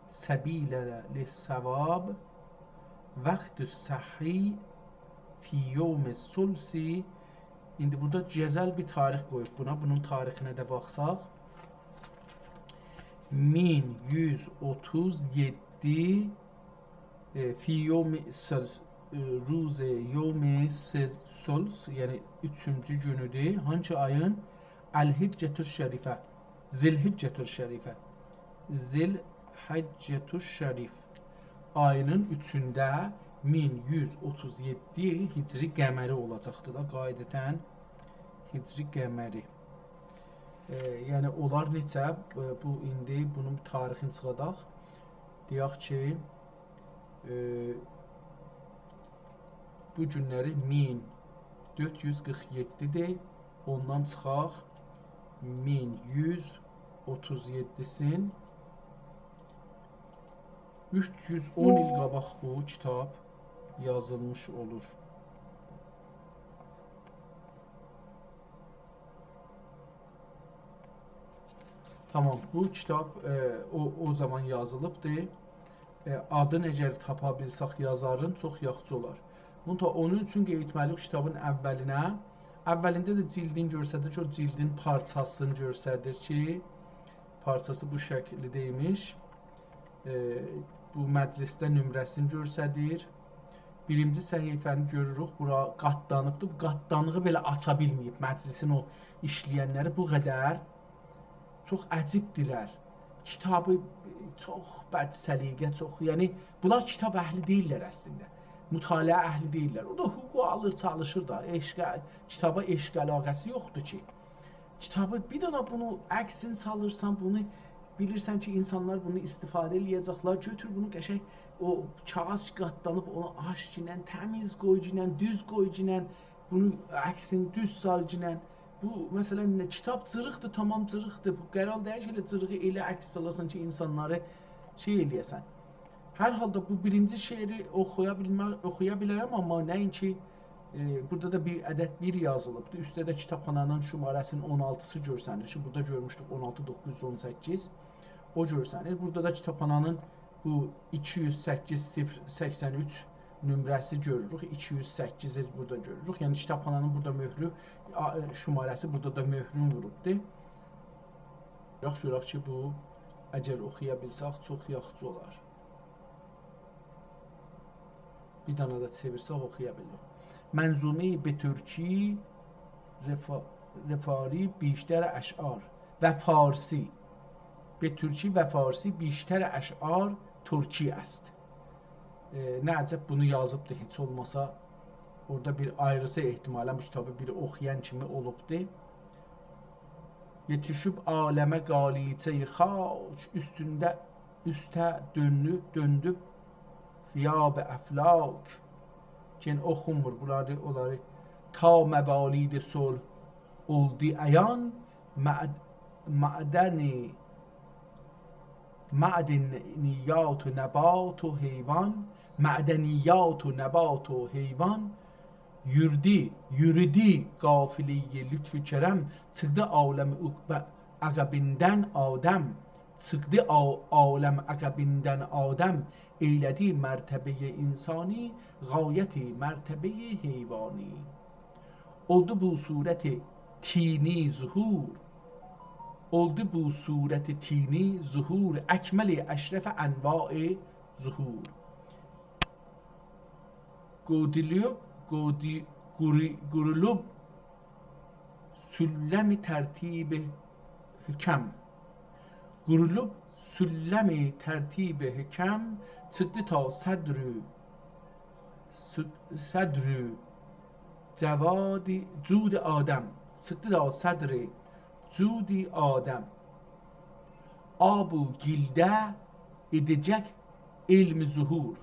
سبیلا للثواب وقت السحر فی یوم الثلث. ایندی بورادا گؤزل بیر تاریخ قویوب بونا. بونون تاریخینه ده باخساق، مین یوز اوتوز یئددی، ائ، فی یوم ثلث، ائ، روز یوم ث-، ثلث، یعنی اوچونجو گونودور. هانسی آیین؟ الحجة الشریفه، ذوالحجة الشریفه، ذوالحجة الشریف آیینین اوچونده، مین یوز اوتوز یئددی هجری قمری اولاجاقدی دا، قاعدتاً هجری قمری. ائ، یعنی اونلار نئچه، ائ، بو ایندی بونون تاریخینی چیخاداق. دئیک کی، ائ، بو گونلری مین دؤرد یوز قیرخ یئددی‌دیر. اوندان چیخاق مین یوز اوتوز یئددی‌سین، اوچ یوز اون ایل قاباق بو کیتاب یازیلمیش اولور. تامام، بو کیتاب، ائ، او، او زامان یازیلیبدی. ائ، آدین اگر تاپا بیلسک یازارین، چوخ یاخشی اولار. بونو دا اونون اوچون قئییتمه‌لی‌ییک کیتابین اولینه. اولینده ده جیلدین گؤرسدیر کی، او جیلدین پارچاسینی گؤرسدیر کی، پارچاسی بو شکیلده ایمیش. ائ، بو مجلسده نمره‌سینی گؤرسدیر. بیرینجی صفحه‌نی گؤروروک، بورا قاتلانیبدیر. بو قاتلانیغی بئله آچا بیلمه‌ییب مجلسین او ایشله‌ینلری بو قدر. چوخ عجیبدیرلر. کیتابی چوخ بد سلیقه، چوخ، یعنی بونلار کیتاب اهلی دئییللر اصلینده. مطالعه اهلی دئییللر. او دا حقوقو آلیر، چالیشیر دا. عشق، کیتابا عشق علاقه‌سی یوخدور کی. کیتابی بیر دنه بونو عکسینی سالیرسان، بونو بیلیرسن کی، اینسانلار بونو استفاده ائله‌یه‌جکلر. گؤتور بونو قشنگ او کاغیذ قاتلانیب، اونو آچگینن، تمیز قویگینن، دوز قویگینن، بونو عکسینی دوز سالگینن. بو، مثلا، نه، کیتاب جیریقدیر، تامام جیریقدیر. بو قرار دئییل کی، ائله جیریغی ائله عکس سالاسان کی، اینسانلاری شئی ائله‌یه‌سن. هر حالدا بو بیرینجی شعری اوخویا بیلمر-، اوخویا بیلرم، آمما نه‌اینکی، ائ، بورادا دا بیر عدد بیر یازیلیبدیر. اوستده ده کیتابخانانین شماره‌سینین اون آلتیسی گؤرسنیر کی، بورادا گؤرموشدوک اون آلتی دوققوز یوز اون سککیز. او گؤرسنیر. بورادا دا کیتابخانانین بو ایکی یوز سککیز صفر سکسن اوچ نمره‌سی گؤروروک. ایکی یوز سککیزی بورادا گؤروروک. یعنی کیتابخانانین بورادا مؤهرو، آ، شماره‌سی بورادا دا مؤهرون ووروبدور. یاخشی، گؤرک کی، بو اگر اوخویا بیلسک، چوخ یاخشی اولار. بیر دنه ده چئویرسک اوخویا بیلیریک. منظومه‌ی به ترکی رفا-، رفاری بیشتر اشعار و فارسی. به ترکی و فارسی بیشتر اشعار ترکی است. ائ، نه عجب بونو یازیبدی، هئچ اولماسا اورادا بیر آیریسی احتمالاً بو کیتابی بیری اوخویان کیمی اولوبدو. یئتیشیب عالمه قالیچه‌ی خاک، اوستونده، اوسته دؤندو، دؤندو ثیاب افلاک. گئنه اوخونمور بونلاری، اونلاری. تا موالید صلح اولدو عیان، معد-، معدن معدنیات و نبات و حیوان، معدنیات و نبات و حیوان، یوردو، یورودو قافله‌ی لطف و کرم، چیخدی عالم عقب-، عقبیندن آدم، چیخدی عا-، عالم عقبیندن آدم، ائیله‌دی مرتبه‌ی انسانی، غایت مرتبه‌ی حیوانی. اولدو بو صورت طینی ظهور، اولدو بو صورت طینی ظهور، اکمل اشرف انواع ظهور. قودیلیوب، قودی-، قوری-، قورولوب سلم ترتیب حکم. قورولوب سلم ترتیب حکم، چیخدی تا صدر، صد-، صدر جواد، جود آدم. چیخدی تا صدر جود آدم. آب و گیلده ائده‌جک علم ظهور.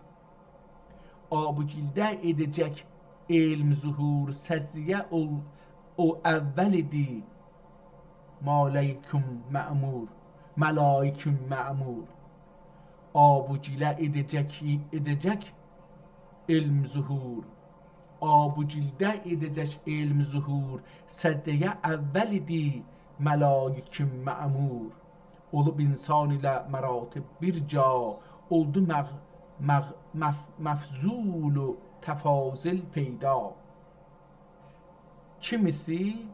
آب و گیلده ائده‌جک علم ظهور، سجده‌یه او، او اول ایدی ملایکون مأمور، ملایکون مأمور. آب و گیله ائده‌جک، ائده‌جک علم ظهور. آب و گیلده ائده‌جک علم ظهور، سجده‌یه اول ایدی ملایکون مأمور. اولوب انسان ایله مراتب بیر جا، اولدو مغ-، مغ-، مف-، مفضول و تفاضل پیدا. کیمیسی،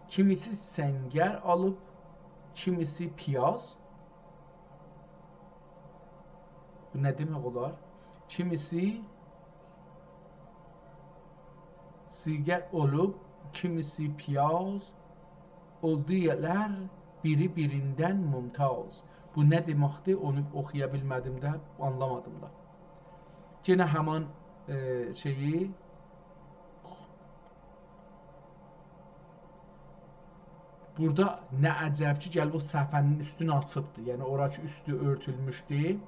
کیمیسی سنگر آلیب، کیمیسی پیاز. بو نه دئمک اولار؟ کیمیسی سیگار اولوب، کیمیسی پیاز، اولدولار بیری بیریندن ممتاز. بو نه دئمکدیر؟ اونو اوخویا بیلمه‌دیم ده، آنلامادیم دا. یئنه همان، ائ، شئیی، بورادا نه عجب کی، گلیب او صفحه‌نین اوستونو آچیبدی. یعنی، اورا کی اوستو اؤرتولموشدو.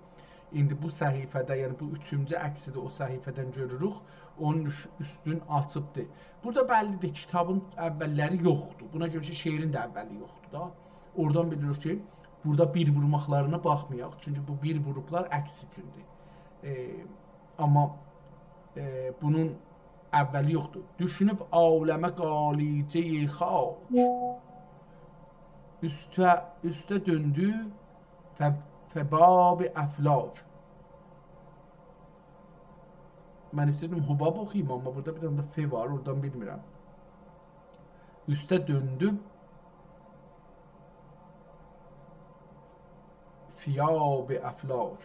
ایندی بو صفحه‌ده، یعنی بو اوچونجو عکسی ده او صفحه‌دن گؤروروک. اونون اوش-، اوستون آچیبدی. بورادا بللیدیر، کیتابین اوللری یوخدور. بونا گؤره کی، شعرین ده اولی یوخدور دا. اورادان بیلیریک کی، بورادا بیر وورماقلارینا باخمایاق. چونکی بو بیر ووروبلار عکس اوچوندور. ائ، آمما، ائ، بونون اولی یوخدور. دوشونوب عالمه غالیجه‌ی خاک، اوسته، اوسته دؤندو ف-، فباب افلاک. من ایسته‌ییردیم حباب اوخویوم، آمما بورادا بیر دنه ده ف وار، اورادان بیلمیرم. اوسته دؤندو فباب افلاک.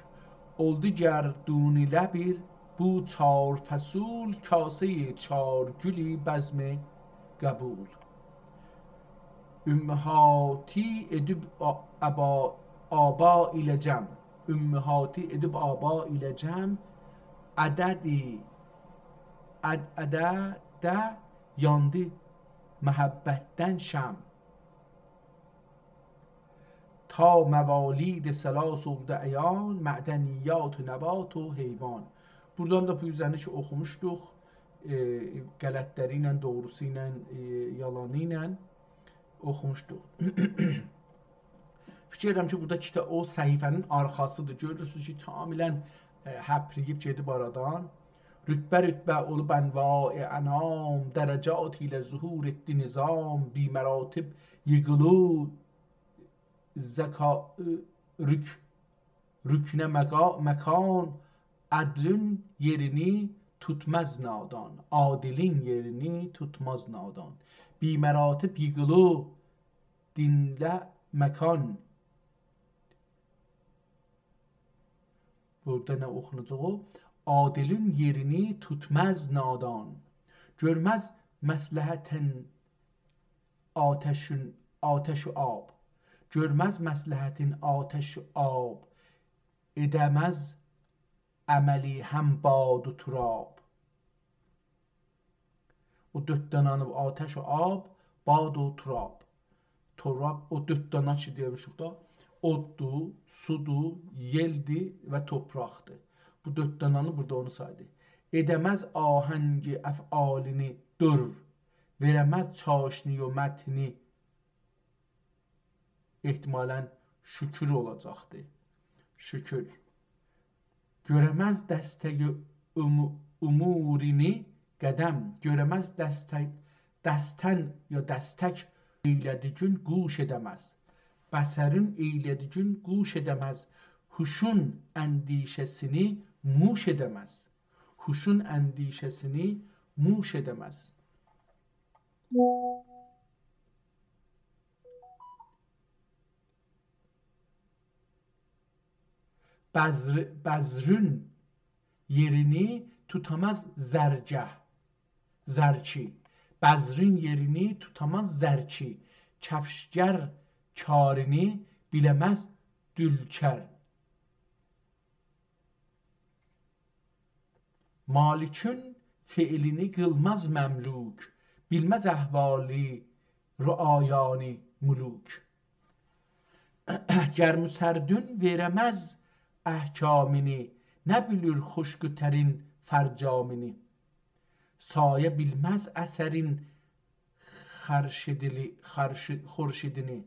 اولدو گردون ایله بیر بو چار فصول، کاسه‌ی چار گول بزم قبول. امهاتی ائدیب آ-، ابا-، آبا ایله جمع. امهاتی ائدیب آبا ایله جمع. عددی، عد-، عدده یاندی محبتدن شمع. تا موالید ثلاث اولدو عیان، معدنیات و نبات و حیوان. بورادان دا بو اوزه‌نی کی اوخوموشدوق. ائ، غلطلری ایله، دوغروسو ایله، ائ، یالانی ایله اوخوموشدوق. فیکیر ائدیرم کی، بورادا کیتا-، او صفحه‌نین آرخاسیدیر. گؤرورسونوز کی، تماماً، ائ، هپریییب گئدیب آرادان. رتبه رتبه اولوب انواع انام، درجات ایله ظهور ائتدی نظام، بی‌مراتب ییغیلیر زکا-، ائ، رک-، رکنه مقا-، مکان، عدلین یئرینی توتماز نادان، عادلین یئرینی توتماز نادان. بی‌مراتب ییغیلیر دینله مکان. بورادا نه اوخوناجاق او؟ عادلین یئرینی توتماز نادان. گؤرمز مصلحتین آتشین، آتش و آب. گؤرمز مصلحتین آتش و آب، ائده‌مز عملی هم باد و تراب. او دؤرد دانانی، آتش و آب، باد و تراب. تراب، او دؤرد دانا کی دئمیشیک دا، اوددور، سودور، یئلدیر و توپراقدیر. بو دؤرد دانانی بورادا اونو سایدی. ائده‌مز آهنگ افعالینی دور، وئره‌مز چاشنی و متنی احتمالاً شکر اولاجاقدی. شکر. گؤره‌مز دستک امو-، امورینی قدم، گؤره‌مز دستک، دستن یا دستک ائیله‌دیگین گوش ائده‌مز. بصرین ائیله‌دیگین گوش ائده‌مز، هوشون اندیشه‌سینی موش ائده‌مز. هوشون اندیشه‌سینی موش ائده‌مز. بذر-، بذرون یئرینی توتاماز زرگه، زرکی. بذرون یئرینی توتاماز زرکی، کفشگر کارینی بیله‌مز دولکر. مالکون فعلینی قیلماز مملوک، بیلمز احوال رعایانی ملوک. گرموسردون وئره‌مز احکامینی، نه بیلیر خوشگوترین فرجامینی. سایه بیلمز اثرین خرشیدیلی-، خرشی-، خورشیدینی.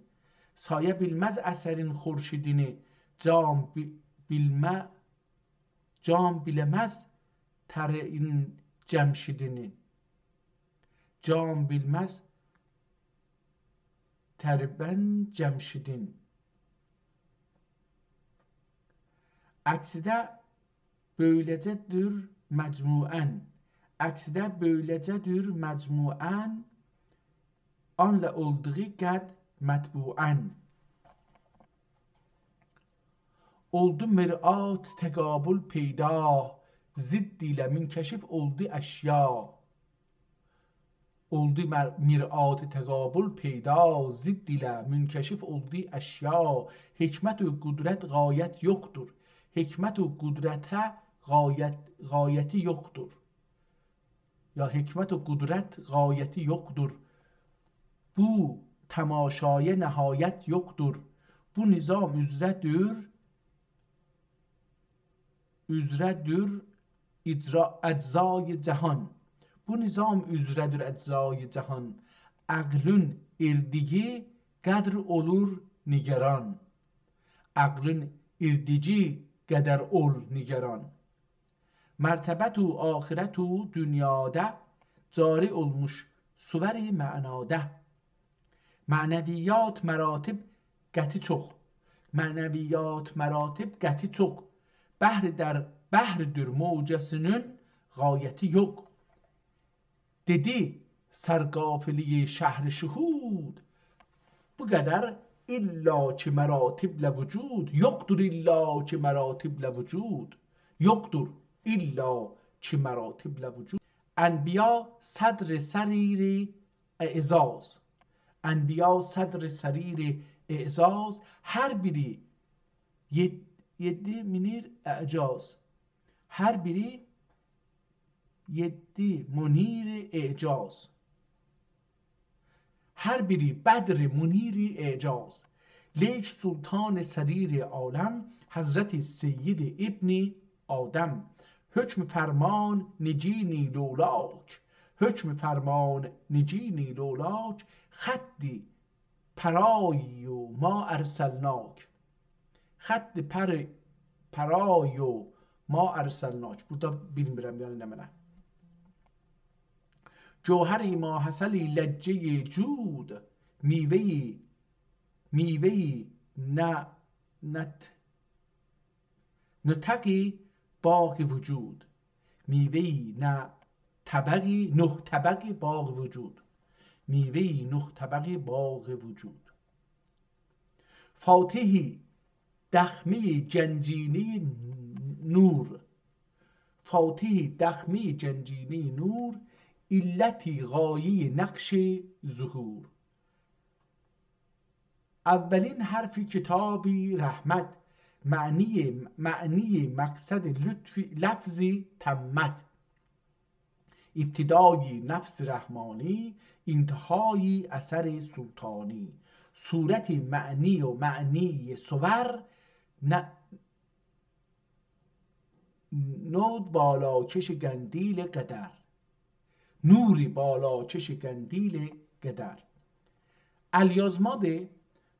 سایه بیلمز اثرین خورشیدینی، جام بی-، بیلمه-، جام بیله‌مز ترین جمشیدینی. جام بیلمز ترین جمشیدین. عکسده بؤیله‌جه‌دیر مجموعاً. عکسده بؤیله‌جه‌دیر مجموعاً، آنله اولدوغو قد مطبوعاً. اولدو مرآت تقابل پیدا، ضد ایله منکشف اولدو اشیا. اولدو مر-، مرآت تقابل پیدا، ضد ایله منکشف اولدو اشیا. حکمت و قدرت غایت یوخدور. حکمت و قدرته غایت، غایتی یوخدور. یا حکمت و قدرت غایتی یوخدور. بو تماشایا نهایت یوخدور. بو نظام اوزره‌دیر اوزره‌دیر اجرا-، اجزای جهان. بو نظام اوزره‌دیر اجزای جهان. عقلون ائردیگی قدر اولور نگران. عقلون ائردیگی قدر اول نگران. مرتبت و آخرت و دونیادا، جاری اولموش صور معنادا. معنویات مراتب قطعی چوخ. معنویات مراتب قطعی چوخ. بحر در، بحردیر موجه‌سینین غایتی یوخ. دئدی سرقافله‌ی شهر شهود، بو قدر الا کی مراتبله وجود، یوخدور الا کی مراتبله وجود، یوخدور الا کی مراتبله وجود. انبیا صدر سریر اعجاز. انبیا صدر سریر اعجاز، هر بیری یئد-، یئددی منیر اعجاز. هر بیری یئددی منیر اعجاز. هر بیری بدر منیر اعجاز. لیک سلطان سریر عالم، حضرت سید ابن آدم. حکم فرمان نگینی لولاک، حکم فرمان نگینی لولاک، خط پرای و ما ارسلناک. خط پر-، پرای و ما ارسلناک. بورادا بیلمیرم، یعنی نمنه. جوهری ماعسلی لجه‌ی جود، میوه‌ی، میوه‌ی نه-، نت-، نطقی باغ وجود. میوه‌ی نه طبقی، نه طبقی باغ وجود. میوه‌ی نه طبقی باغ وجود. فاتحی دخمه‌ی گنجینه‌ی نور. فاتحی دخمه‌ی گنجینه‌ی نور، علتی غایه‌ی نقش ظهور. اولین حرف کتاب رحمت، معنی، معنی مقصد لطف لفظ تمت. ابتدای نفس رحمانی، انتهای اثر سلطانی. صورت معنی و معنی صور، ن-، نود بالاکش قندیل قدر. نور بالاکش قندیل قدر. الیازمادیر،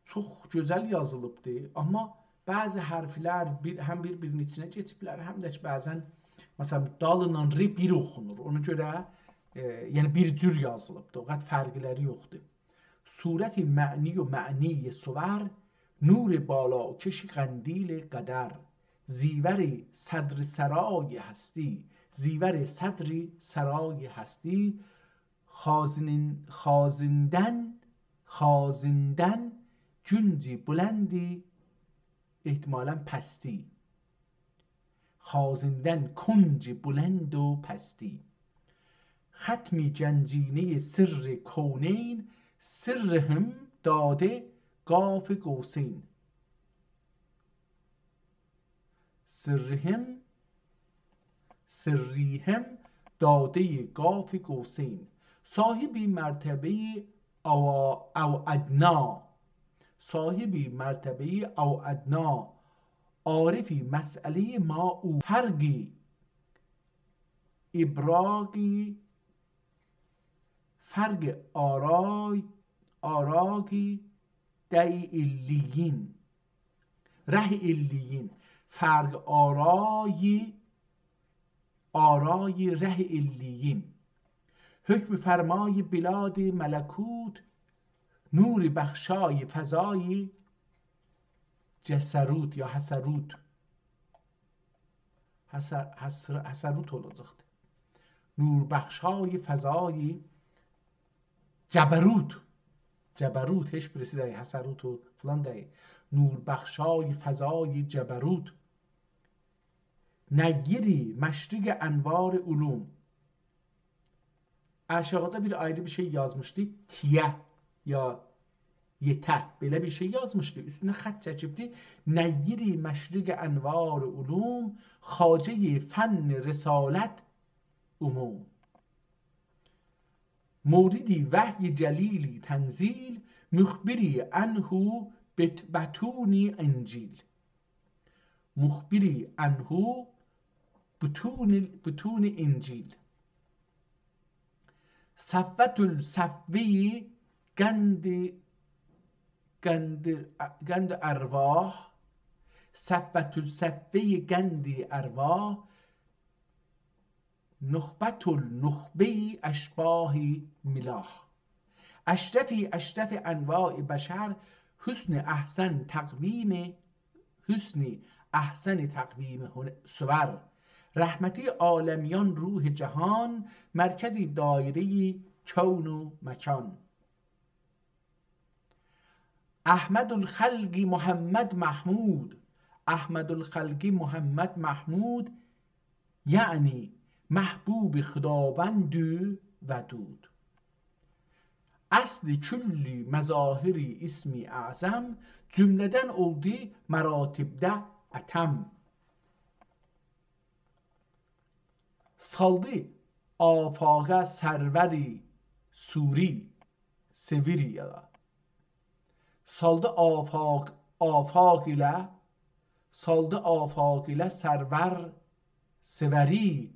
چوخ گؤزل یازیلیبدی، آمما بعضی حرفلر بیر، هم بیر-بیرینین ایچینه کئچیبلر، هم ده کی، بعضاً، مثلاً، دالینان ر بیر اوخونور. اونا گؤره، ائ، یعنی بیر جور یازیلیبدی، او قدر فرقلری یوخدور. صورت معنی و معنی صور، نور بالاکش قندیل قدر. زیور صدر سرای هستی، زیور صدر سرای هستی، خازنین-، خازندن، خازندن کنج بلند، احتمالاً پستی. خازندن کنج بلند و پستی. ختم گنجینهٔ سر کونین، سرهم داده قاف قوسین. سرهم، سرهم دادهٔ قاف قوسین. صاحب مرتبهٔ او-، او ادنا، صاحب مرتبهٔ او ادنا، عارف مسئلهٔ ما او. فرق ابراقی، فرق آرای، آراقی دی علیین. ره علیین. فرق آرای، آرای ره علیین. حکم فرمای بلاد ملکوت، نور بخشای فضای جسروت یا حسروت. حسر-، حسر-، حسروت اولاجاقدی. نور بخشای فضای جبروت. جبروت، هئچ بیریسی دئییل، حسروت او فلان دئییل. نور بخشای فضای جبروت. نیر مشرق انوار علوم. آشاغیدا بیر آیری بیر شئی یازمیشدی. تیه یا یته، بئله بیر شئی یازمیشدی. اوستونه خط چکیبدی. نیر مشرق انوار علوم، خواجهٔ فن رسالت عموم. مورد وحی جلیل تنزیل، مخبر عنه بط-، بطون انجیل. مخبر عنه بطون، بطون انجیل. صفوة الصفوه قند، قند، قند ارواح. صفوة الصفوه قند ارواح، نخبة النخبه اشباح ملاح. اشرف اشرف انواع بشر، حسن احسن تقویم، حسن احسن تقویم هن-، صور. رحمت عالمیان روح جهان، مرکز دایرهٔ کون و مکان. احمد الخلق محمد محمود، احمد الخلق محمد محمود، یعنی محبوب خداوند ودود. اصل کل مظاهر اسم اعظم، جمله‌دن اولدو مراتبده اتم. سالدی آفاقه سرور سوری، سوری یا دا. سالدی آفاق، آفاق ایله، سالدی آفاق ایله سرور سوری،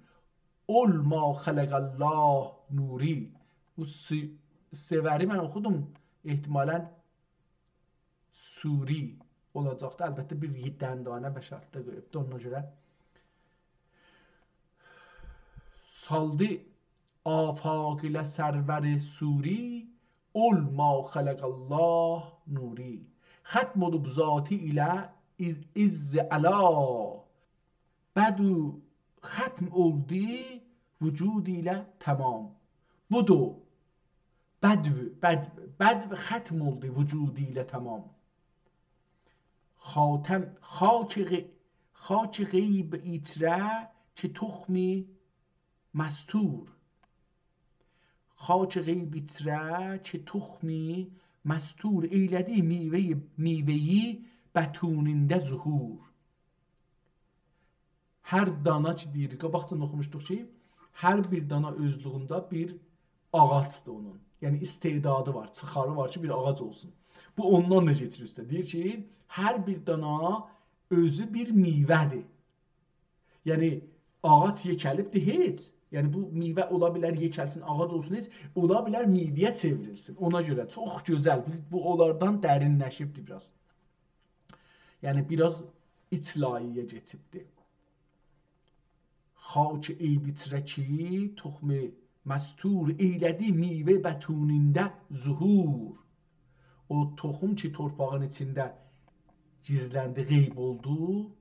اول ما خلق الله نوری. بو سی-، سوری من اوخودوم، احتمالاً سوری اولاجاقدی. البته، بیر دنه دانا بشارتده قویوبدو، اونا گؤره. سالدی آفاق ایله سرور سوری، اول ما خلق الله نوری. ختم اولوب ذاتی ایله عز، عز علا، بدو ختم اولدو وجود ایله تمام. بودو بدو، بدو، بدو ختم اولدو وجود ایله تمام. خاتم، خاک غی-، خاک غیب ایچره کی تخمی مستور. خاک غیب ایچره کی تخمی مستور، ائیله‌دی میوه‌ی، میوه‌یی بطونینده ظهور. هر دانا کی دئییر، قاباقجادان اوخوموشدوق کی، هر بیر دانا اؤزلویونده بیر آغاجدیر اونون. یعنی استعدادی وار، چیخاری وار کی، بیر آغاج اولسون. بو اوندان دا کئچیر اوسته. دئییر کی، هر بیر دانا اؤزو بیر میوه‌دیر. یعنی آغاج یئکه‌لیبدیر هئچ، یعنی، بو میوه اولا بیلر یئکه‌لسین، آغاج اولسون، هئچ، اولا بیلر میوه‌یه چئوریلسین. اونا گؤره چوخ گؤزل، بو، بو اونلاردان درینلشیبدیر بیر آز. یعنی، بیر آز ایچ لایه‌یه کئچیبدیر. خاک عیب ایچره کی، تخم مستور، ائیله‌دی میوه بطونینده ظهور. او توخوم کی، تورپاغین ایچینده گیزلندی، غیب اولدو،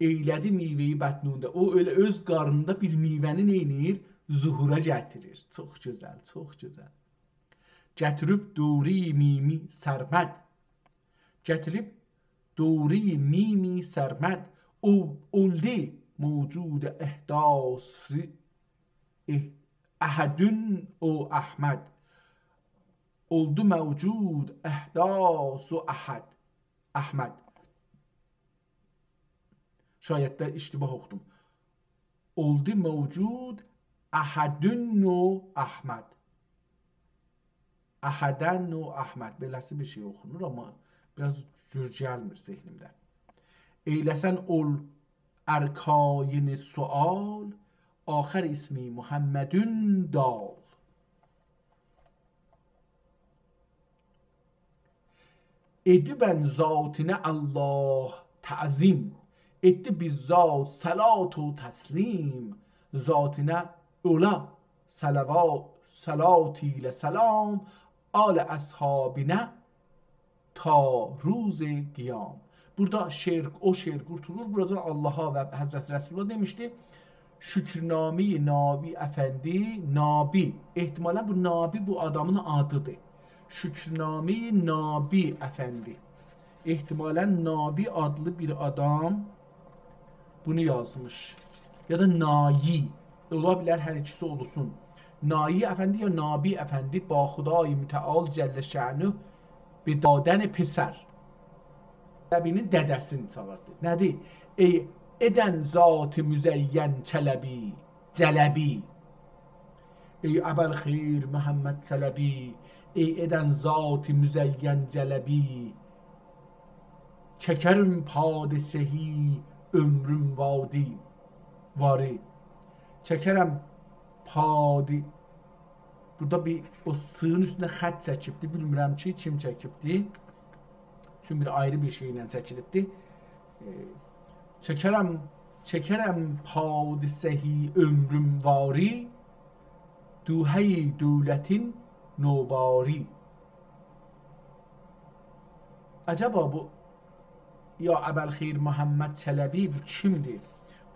ائیله‌دی میوه‌یی بطنونده. او ائله اؤز قارنیندا بیر میوه‌نی نئینیر؟ ظهورا گتیریر. چوخ گؤزل، چوخ گؤزل. گتیریب دوره‌ی میمی سرمد. گتیریب دوره‌ی میمی سرمد. او، اولدو موجود احداث، اح-، احدون او احمد. اولدو موجود احداث و احد، احمد. شاید ده اشتباه اوخودوم. اولدو موجود احدون و احمد. احدن و احمد. بئله‌سی بیر شئی اوخونور، آمما بیر آز جور گلمیر ذهنیمده. ائیله‌سن اول ارکاین سؤال، آخر اسمی محمدون دال. ائدیبن ذاتینه الله تعظیم، ائتدی بیز ذات صلات و تسلیم. ذاتینه اولا صلوا-، صلات ایله سلام، آل اصحابینه تا روز قیام. بورادا شعر، او شعر قورتولور. بورادا آللاها و حضرت رسولا دئمیشدی: «شکرنامه‌ی نابی افندی»، نابی، احتمالاً بو نابی بو آدامین آدیدیر. «شکرنامه‌ی نابی افندی». احتمالاً نابی آدلی بیر آدام بونو یازمیش. یا دا نایی. اولا بیلر هر ایکیسی اولسون. نایی افندی یا نابی افندی، با خدای متعال جل شأنه به دادن پسر. چلبی‌نین دده‌سینی چاغیردی. نه‌دیر؟ «ای ائدن ذات مزین چلبی، جلبی. ای ابالخیر محمد چلبی، ای ائدن ذات مزین جلبی. چکرم پادشهی عمرم وادی، واری. چکرم پادی»، بورادا بیر او «س»نین اوستونه خط چکیبدی. بیلمیرم کی، کیم چکیبدی. چونکی بیر آیری بیر شئیله چکیلیبدی. ائ، «چکرم، چکرم پادشهی عمرم واری، دوحه‌ی دولتین نوباری.» عجبا بو «یا ابالخیر محمد چلبی» بو کیمدیر؟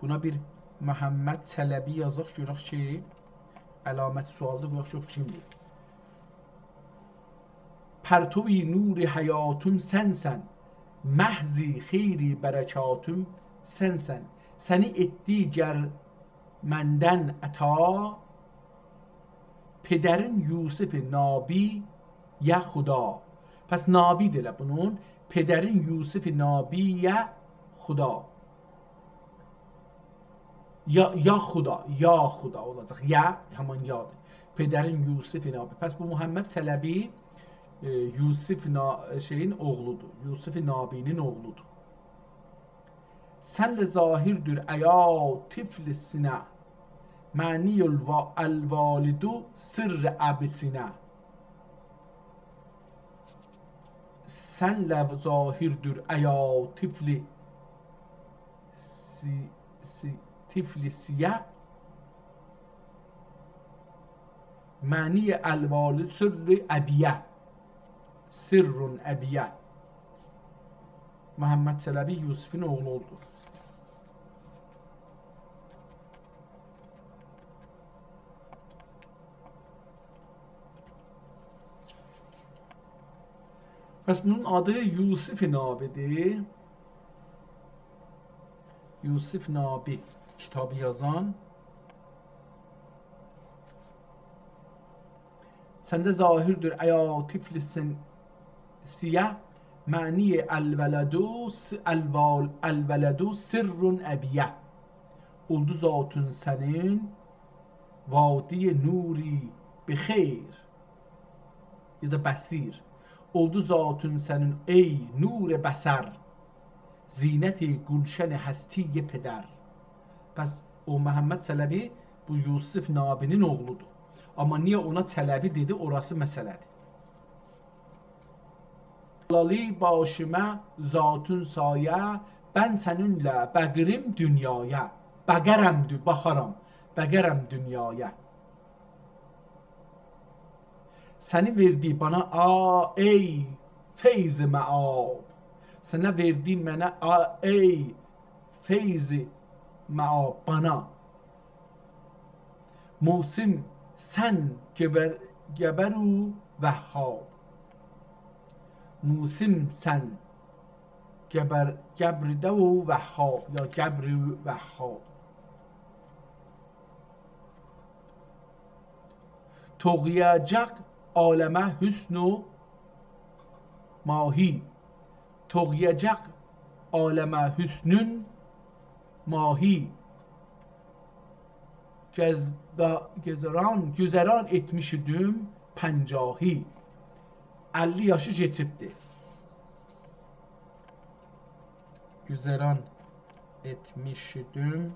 بونا بیر محمد چلبی یازاق، گؤرک کی، علامت سؤالدیر، قویاق گؤرک کیمدیر. «پرتو نور حیاتیم سنسن، محض خیر برکاتیم سنسن. سنی ائتدی گر مندن عطا، پدرین یوسف نابی یا خدا.» پس نابی ده ائله بونون، «پدرین یوسف نابی یا خدا.» یا، یا خدا، یا خدا اولاجاق. یا، همان یادیر. «پدرین یوسف نابی.» پس بو محمد چلبی، ائ، یوسف نا-، شئیین اوغلودور. یوسف نابی‌نین اوغلودور. «سنله ظاهردیر ایا طفل سینه، معنی الوا-، الوالد سر ابسینه.» «سنله ظاهردیر ایا طفل سی-، سی-، طفل سینه، معنی الوالد سر ابیه، سر ابیه.» محمد چلبی یوسفین اوغلو اولدو. پس بونون آدی یوسف نابی‌دیر. یوسف نابی کیتابی یازان. «سنده ظاهردیر ایا طفل سن-، سینه، معنی الولد س-، الوال-، الولد سر ابیه.» اولدو ذاتین سنین وادی نوری بخیر، یا دا بصیر. اولدو ذاتین سنین ای نور بصر، زینت گلشن هستی پدر. پس او محمد چلبی بو یوسف نابی‌نین اوغلودور. آمما نییه اونا چلبی دئدی، اوراسی مسئله‌دیر. «لالی باشیمه ذاتون سایه، بن سنینله بقیریم دونیایا.» بقرم دئ، باخارام. بقرم دونیایا. سنی وئردی بانا، آ، ای فیض مآب. سنه وئردی منه، آ، ای فیض مآب بانا. موسیم سن گبر، گبر و وهاب. موسیم سن گبر، گبر ده و وهاب، یا گبر و وهاب. توقیاجاق عالمه حسن و ماهی. توقیاجاق عالمه حسنون ماهی. گز-، دا-، گذران، گذران ائتمیشیدیم پنجاهی. اللی یاشی کئچیبدی. گذران ائتمیشیدیم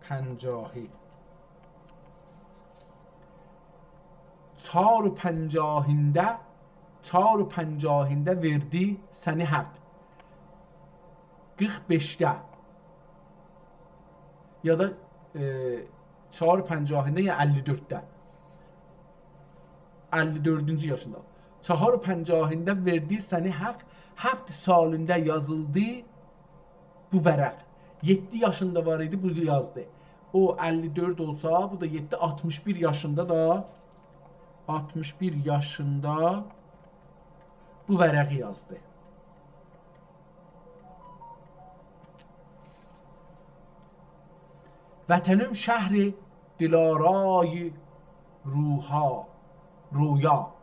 پنجاهی. چهار و پنجاهینده، چهار و پنجاهینده وئردی سنی حق. قیرخ بئشده. یا دا، ائ، چهار و پنجاهینده یا اللی دؤردده. اللی دؤردونجو یاشیندا. چهار و پنجاهینده وئردی سنی حق، هفت سالینده یازیلدی بو ورق. یئددی یاشیندا وار ایدی، بو یازدی. او اللی دؤرد اولسا، بو دا یئددی، آلتمیش بیر یاشیندا دا، آلتمیش بیر یاشیندا بو ورقی یازدی. وطنیم شهر دلارای روحا، رویا.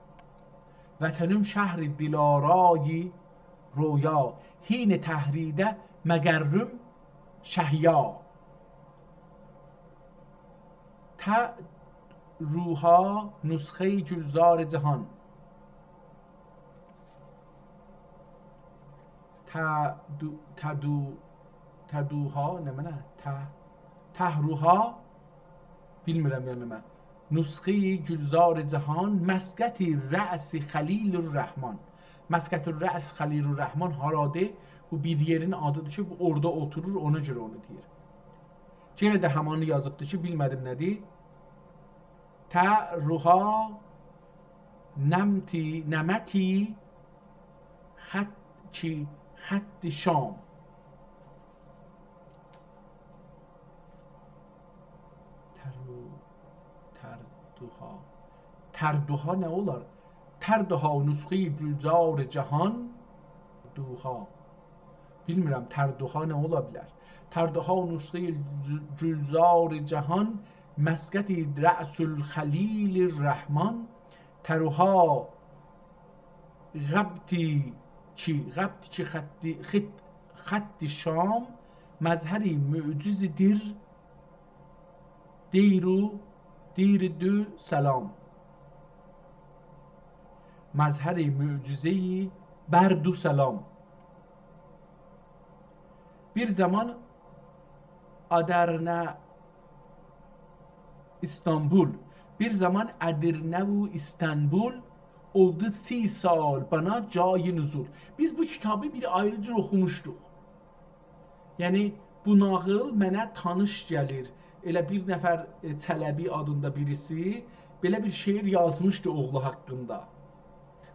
وطنیم شهر دلارای رویا، حین تحریده مقرم شهیا. ته روحا نسخهٔ گلزار جهان. ته دو-، ته دو-، ته دوها، نمنه؟ ته، ته روحا، بیلمیرم یعنی من. نسخهٔ گلزار جهان، مسقط رأس خلیل الرحمن. مسقط الرأس خلیل الرحمن هارادیر؟ بو بیر یئرین آدیدیر کی، بو اورادا اوتورور، اونا گؤره اونو دئییر. یئنه ده همانی یازیبدیر کی، بیلمه‌دیم نه‌دیر. ته روحا نمتی، نمتی خط، کی، خط شام. تر-، تردوها. تردوها نه اولار؟ تردوها نسخهٔ گلزار جهان، دوها. بیلمیرم، تردوها نه اولا بیلر؟ تردوها نسخهٔ ز-، گلزار جهان، مسقط رأس الخلیل الرحمن. تروها غبطی کی، غبط کی خط، خط، خط شام، مظهر معجزه‌دیر دیر و، دیر دو سلام. مظهر معجزهٔ بر دو سلام. بیر زامان آدرنه ایستانبول، بیر زامان ادیرنه و ایستانبول اولدو سی سال بنا جای نزول. بیز بو کیتابی بیر آیری جور اوخوموشدوق. یعنی، بو ناغیل منه تانیش گلیر. ائله بیر نفر، ائ، چلبی آدیندا بیریسی بئله بیر شعر یازمیشدی اوغلو حاقیندا.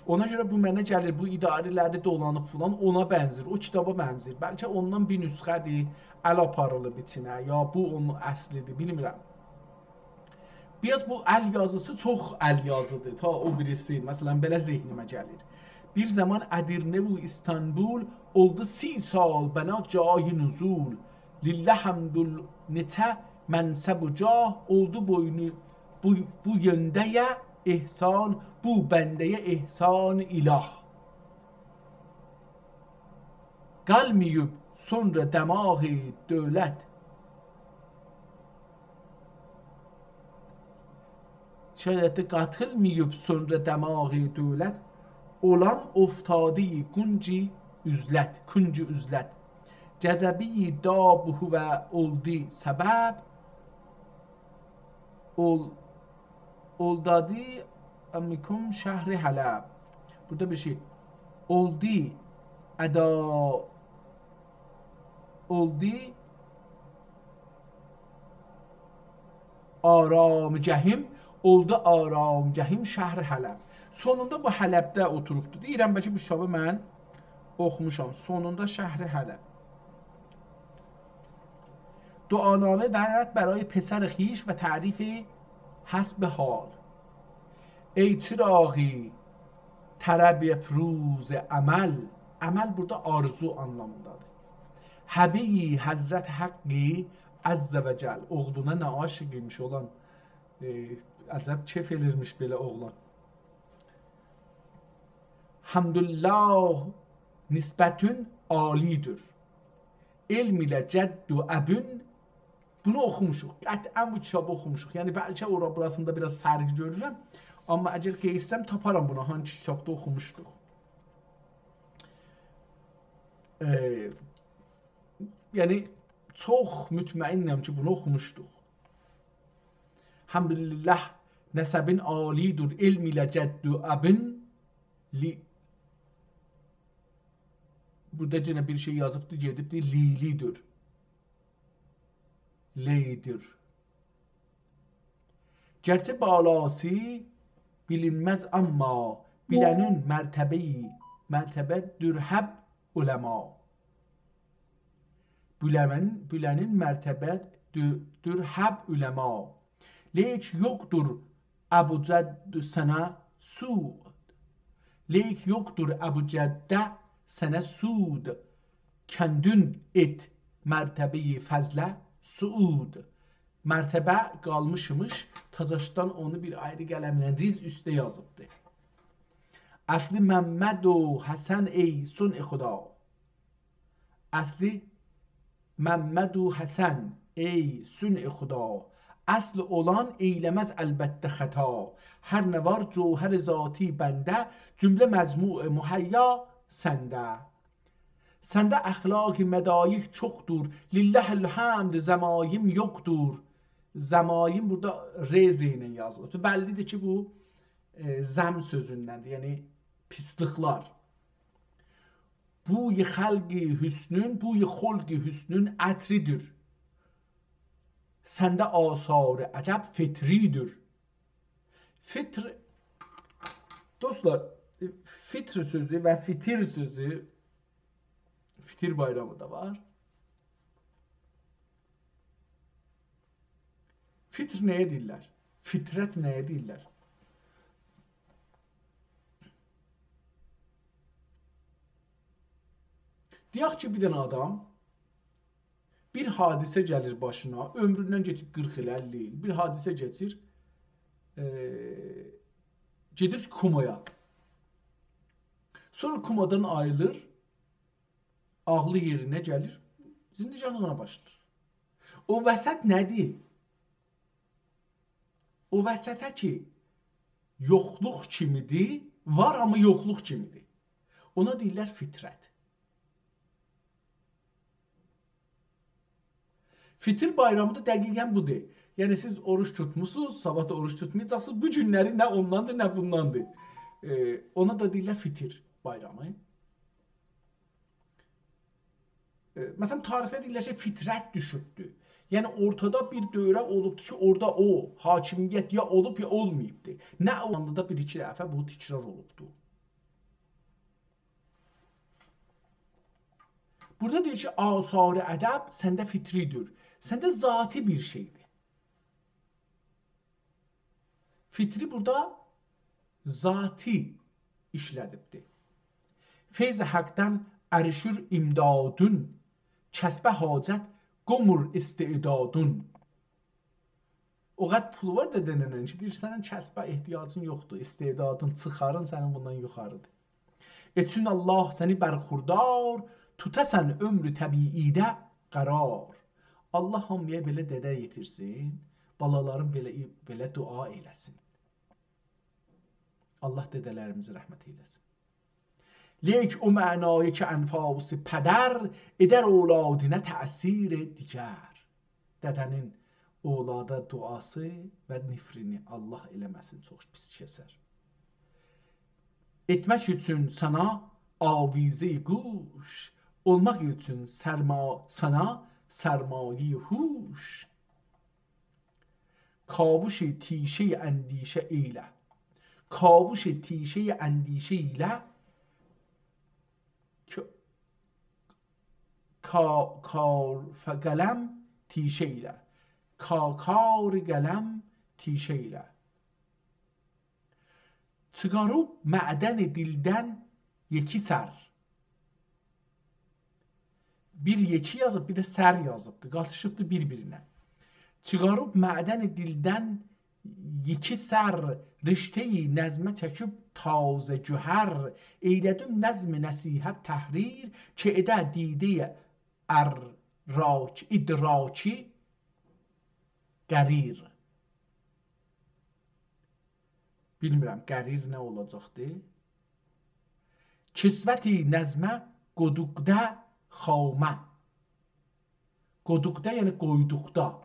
اونا گؤره بو منه گلیر، بو اداره‌لری دولانیب فلان، اونا بنزیر، او کیتابا بنزیر. بلکه اوندان بیر نسخه‌دیر، ال آپاریلیب ایچینه، یا بو اونون اصلی‌دیر، بیلمیرم. بیر آز بو ال یازیسی چوخ ال یازیدیر، تا او بیریسی، مثلا، بئله ذهنیمه گلیر. بیر زامان ادیرنه و ایستانبول اولدو سی سال بنا جای نزول. لله حمد، نئچه منصب و جاه اولدو بوینو، بو، بو یؤنده‌یه احسان، بو بنده‌یه احسان اله. قالماییب سونرا دماغ دولت. شاید ده قاتیلماییب سونرا دماغ دولت، اولام افتادی کنج عزلت، کنج عزلت. جذبی دابه و اولدی سبب، اول-، اولدادی امکم شهر حلب. بورادا بیر شئی. اولدی ادا، اولدی آرامگهیم، اولدو آرامگهیم شهر حلب. سونوندا بو حلبده اوتوروبدو. دئییرم، بلکه بو کیتابی من اوخوموشام. سونوندا شهر حلب. دعانامه برد برای پسر خویش و تعریف حسب حال. ای چراغی طرب افروز امل. امل بورادا آرزو آنلامیندادیر. حبیبی حضرت حقی عز و جل. اوغلونا نه عاشیق ایمیش اولان. ائ، عجب کئف ائلیرمیش بئله اوغلان. حمدالله نسبتون عالی‌دیر. علم ایله جد و ابون. بونو اوخوموشوق. قطعاً بو کیتابی اوخوموشوق. یعنی، بلکه اورا بوراسیندا بیر آز فرق گؤرورم. آمما اگر گئدیرسم، تاپارام بونو. هانسی کیتابدا اوخوموشدوق؟ ائ، یعنی، چوخ مطمئنم کی، بونو اوخوموشدوق. حمدالله نسبون عالی‌دیر، علم ایله جد و ابون. لی-، بورادا یئنه بیر شئی یازیبدی، گئدیبدی، لی‌لی‌دیر. لی‌دیر. گرچه بالاسی بیلینمز، آمما بیلنین مرتبه‌یی، مرتبه‌دیر حب علما. بیلنین، بیلنین مرتبه‌دیر، دیر حب علما. لیک یوخدور ابوجد سنه سود. لیک یوخدور ابوجده سنه سود. کندون ات مرتبه‌یی فضله صعود. مرتبه قالمیشمیش، تازاشدان اونو بیر آیری قلمله ریز اوسته یازیبدی. اصلی ممد و حسن ای صنع خدا. اصلی ممد و حسن ای صنع خدا. اصل اولان ائیله‌مز البته خطا. هر نه وار جوهر ذاتی بنده، جمله مجموع مهیا سنده. سنده اخلاق مدایح چوخدور، لله الحمد ذمایم یوخدور. ذمایم بورادا ر ز ایله یازیلیبدیر. بللی‌دیر کی، بو، ائ، ذم سؤزوندندیر، یعنی پیسلیکلر. بوی خلق حسنون، بوی خلق حسنون عطری‌دیر. سنده آثار عجب فطری‌دیر. فطر، دوستلار، فطر سؤزو و فطیر سؤزو، فطیر بایرامی دا وار. فطر نه‌یه دئییرلر؟ فطرت نه‌یه دئییرلر؟ دئیک کی، بیر دنه آدام، بیر حادثه گلیر باشینا، عؤمروندن کئچیب قیرخ ایل، اللی ایل، بیر حادثه کئچیر، ائ، گئدیر کومایا. سونرا کومادان آییلیر، عاغلی یئرینه گلیر، زندگانلیغینا باشلاییر. او وسط نه‌دیر؟ او وسطه کی، یوخلوق کیمی‌دیر، وار، آمما یوخلوق کیمی‌دیر. اونا دئییرلر فطرت. فطر بایرامی دا دقیقاً بودور. یعنی، سیز اوروج توتموسونوز، صاباح دا اوروج توتمایاجاقسینیز. بو گونلری نه اونداندیر، نه بونداندیر. ائ، اونا دا دئییرلر فطر بایرامی. ائ، مثلاً، تاریخده دئییرلر کی، فطرت دوشوبدور. یعنی، اورتادا بیر دوره اولوبدور کی، اورادا او حاکمیت یا اولوب، یا اولماییبدیر. نه اولاندا دا بیر-ایکی دفعه بو تکرار اولوبدور. بورادا دئییر کی، آثار ادب سنده فطری‌دیر. سنده ذاتی بیر شئی‌دیر. فطری بورادا ذاتی ایشله‌دیبدیر. فیض حقدن اریشیر امدادون، کسبه حاجت قومور استعدادون. او قدر پولو وار دده‌ننه‌نین کی، دئییر، سنین کسبه احتیاجین یوخدور، استعدادین چیخارین سنین بوندان یوخاری‌دیر. ائتسین الله سنی برخوردار، توتاسان عمر طبیعی‌ده قرار. الله هامییا بئله دده یئتیرسین، بالالارین بئله، بئله دعا ائله‌سین. الله دده‌لریمیزی رحمت ائله‌سین. لیک او معنایی کی انفاس پدر، ائدر اولادینه تأثیر دیگر. دده‌نین اولادا دعاسی و نفرینی، الله ائله‌مه‌سین، چوخ پیس کسر. ائتمک اوچون سانا آویزه‌ی گوش، اولماق اوچون سرما-، سانا سرمایه‌ی هوش. کاوش تیشه‌ی اندیشه ایله، کاوش تیشه‌ی اندیشه ایله، ک-، کا-، کار ف-، قلم تیشه ایله، کا-، کار قلم تیشه ایله. چیخاریب معدن دیلدن یکی سر. بیر یکی یازیب، بیر ده سر یازیبدی. قاتیشیبدی بیر-بیرینه. چیخاریب معدن دیلدن یکی سر، رشته‌ی نظمه چکیب تازه گوهر، ائیله‌دیم نظم نصیحت تحریر، کی ائده دیده‌ی ار-، راک-، ادراکی قریر. بیلمیرم، قریر نه اولاجاقدی؟ کسوتی نظمه قودوقده خامه. قودوقده، یعنی قویدوقدا.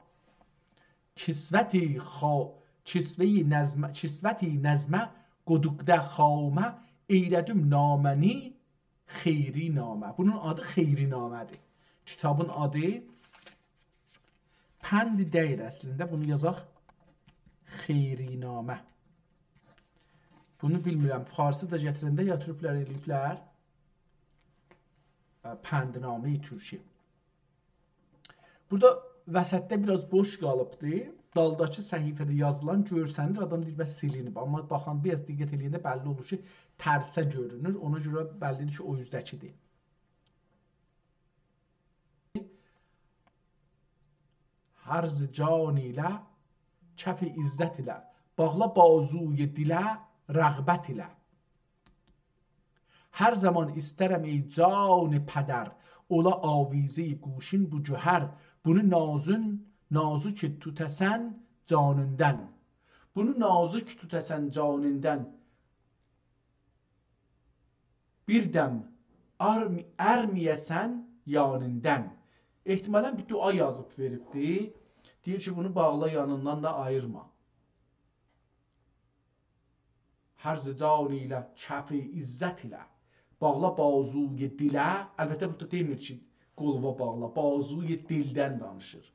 کسوتی خا-، کسوه‌ی نظمه، کسوتی نظمه قودوقده خامه، ائیله‌دیم نامه‌نی خیری نامه. بونون آدی خیری نامه‌دیر. کیتابین آدی پند دئییل اصلینده. بونو یازاق خیری نامه. بونو بیلمیرم، فارسیجا گتیرنده یا تورکلر ائله‌ییبلر، اه، پندنامه‌ی ترکی. بورادا وسطده بیر آز بوش قالیبدی. دالداکی صفحه‌ده یازیلان گؤرسنیر، آدام دئییر، «بس سیلینیب.» آمما باخان، بیر آز دقت ائله‌ینده بللی اولور کی، ترسه گؤرونور. اونا گؤره بللی‌دیر کی، او اوزده‌کی‌دیر. هر ز جان ایله، کف عزت ایله، باغلا بازوی دله رغبت ایله. هر زمان ایسترم ای جان پدر، اولا آویزه‌ی گوشین بو گوهر، بونو نازون، نازوک توتاسان جانیندان. بونو نازوک توتاسان جانیندان. بیر دم آرمی-، ارمه‌یه‌سن یانیندان. احتمالاً بیر دعا یازیب وئریبدی. دئییر کی، بونو باغلا یانیندان دا آییرما. هر ز جان ایله، کف عزت ایله، باغلا بازوی دله. البته، بورادا دئمیر کی، قولوا باغلا، بازوی دلدن دانیشیر.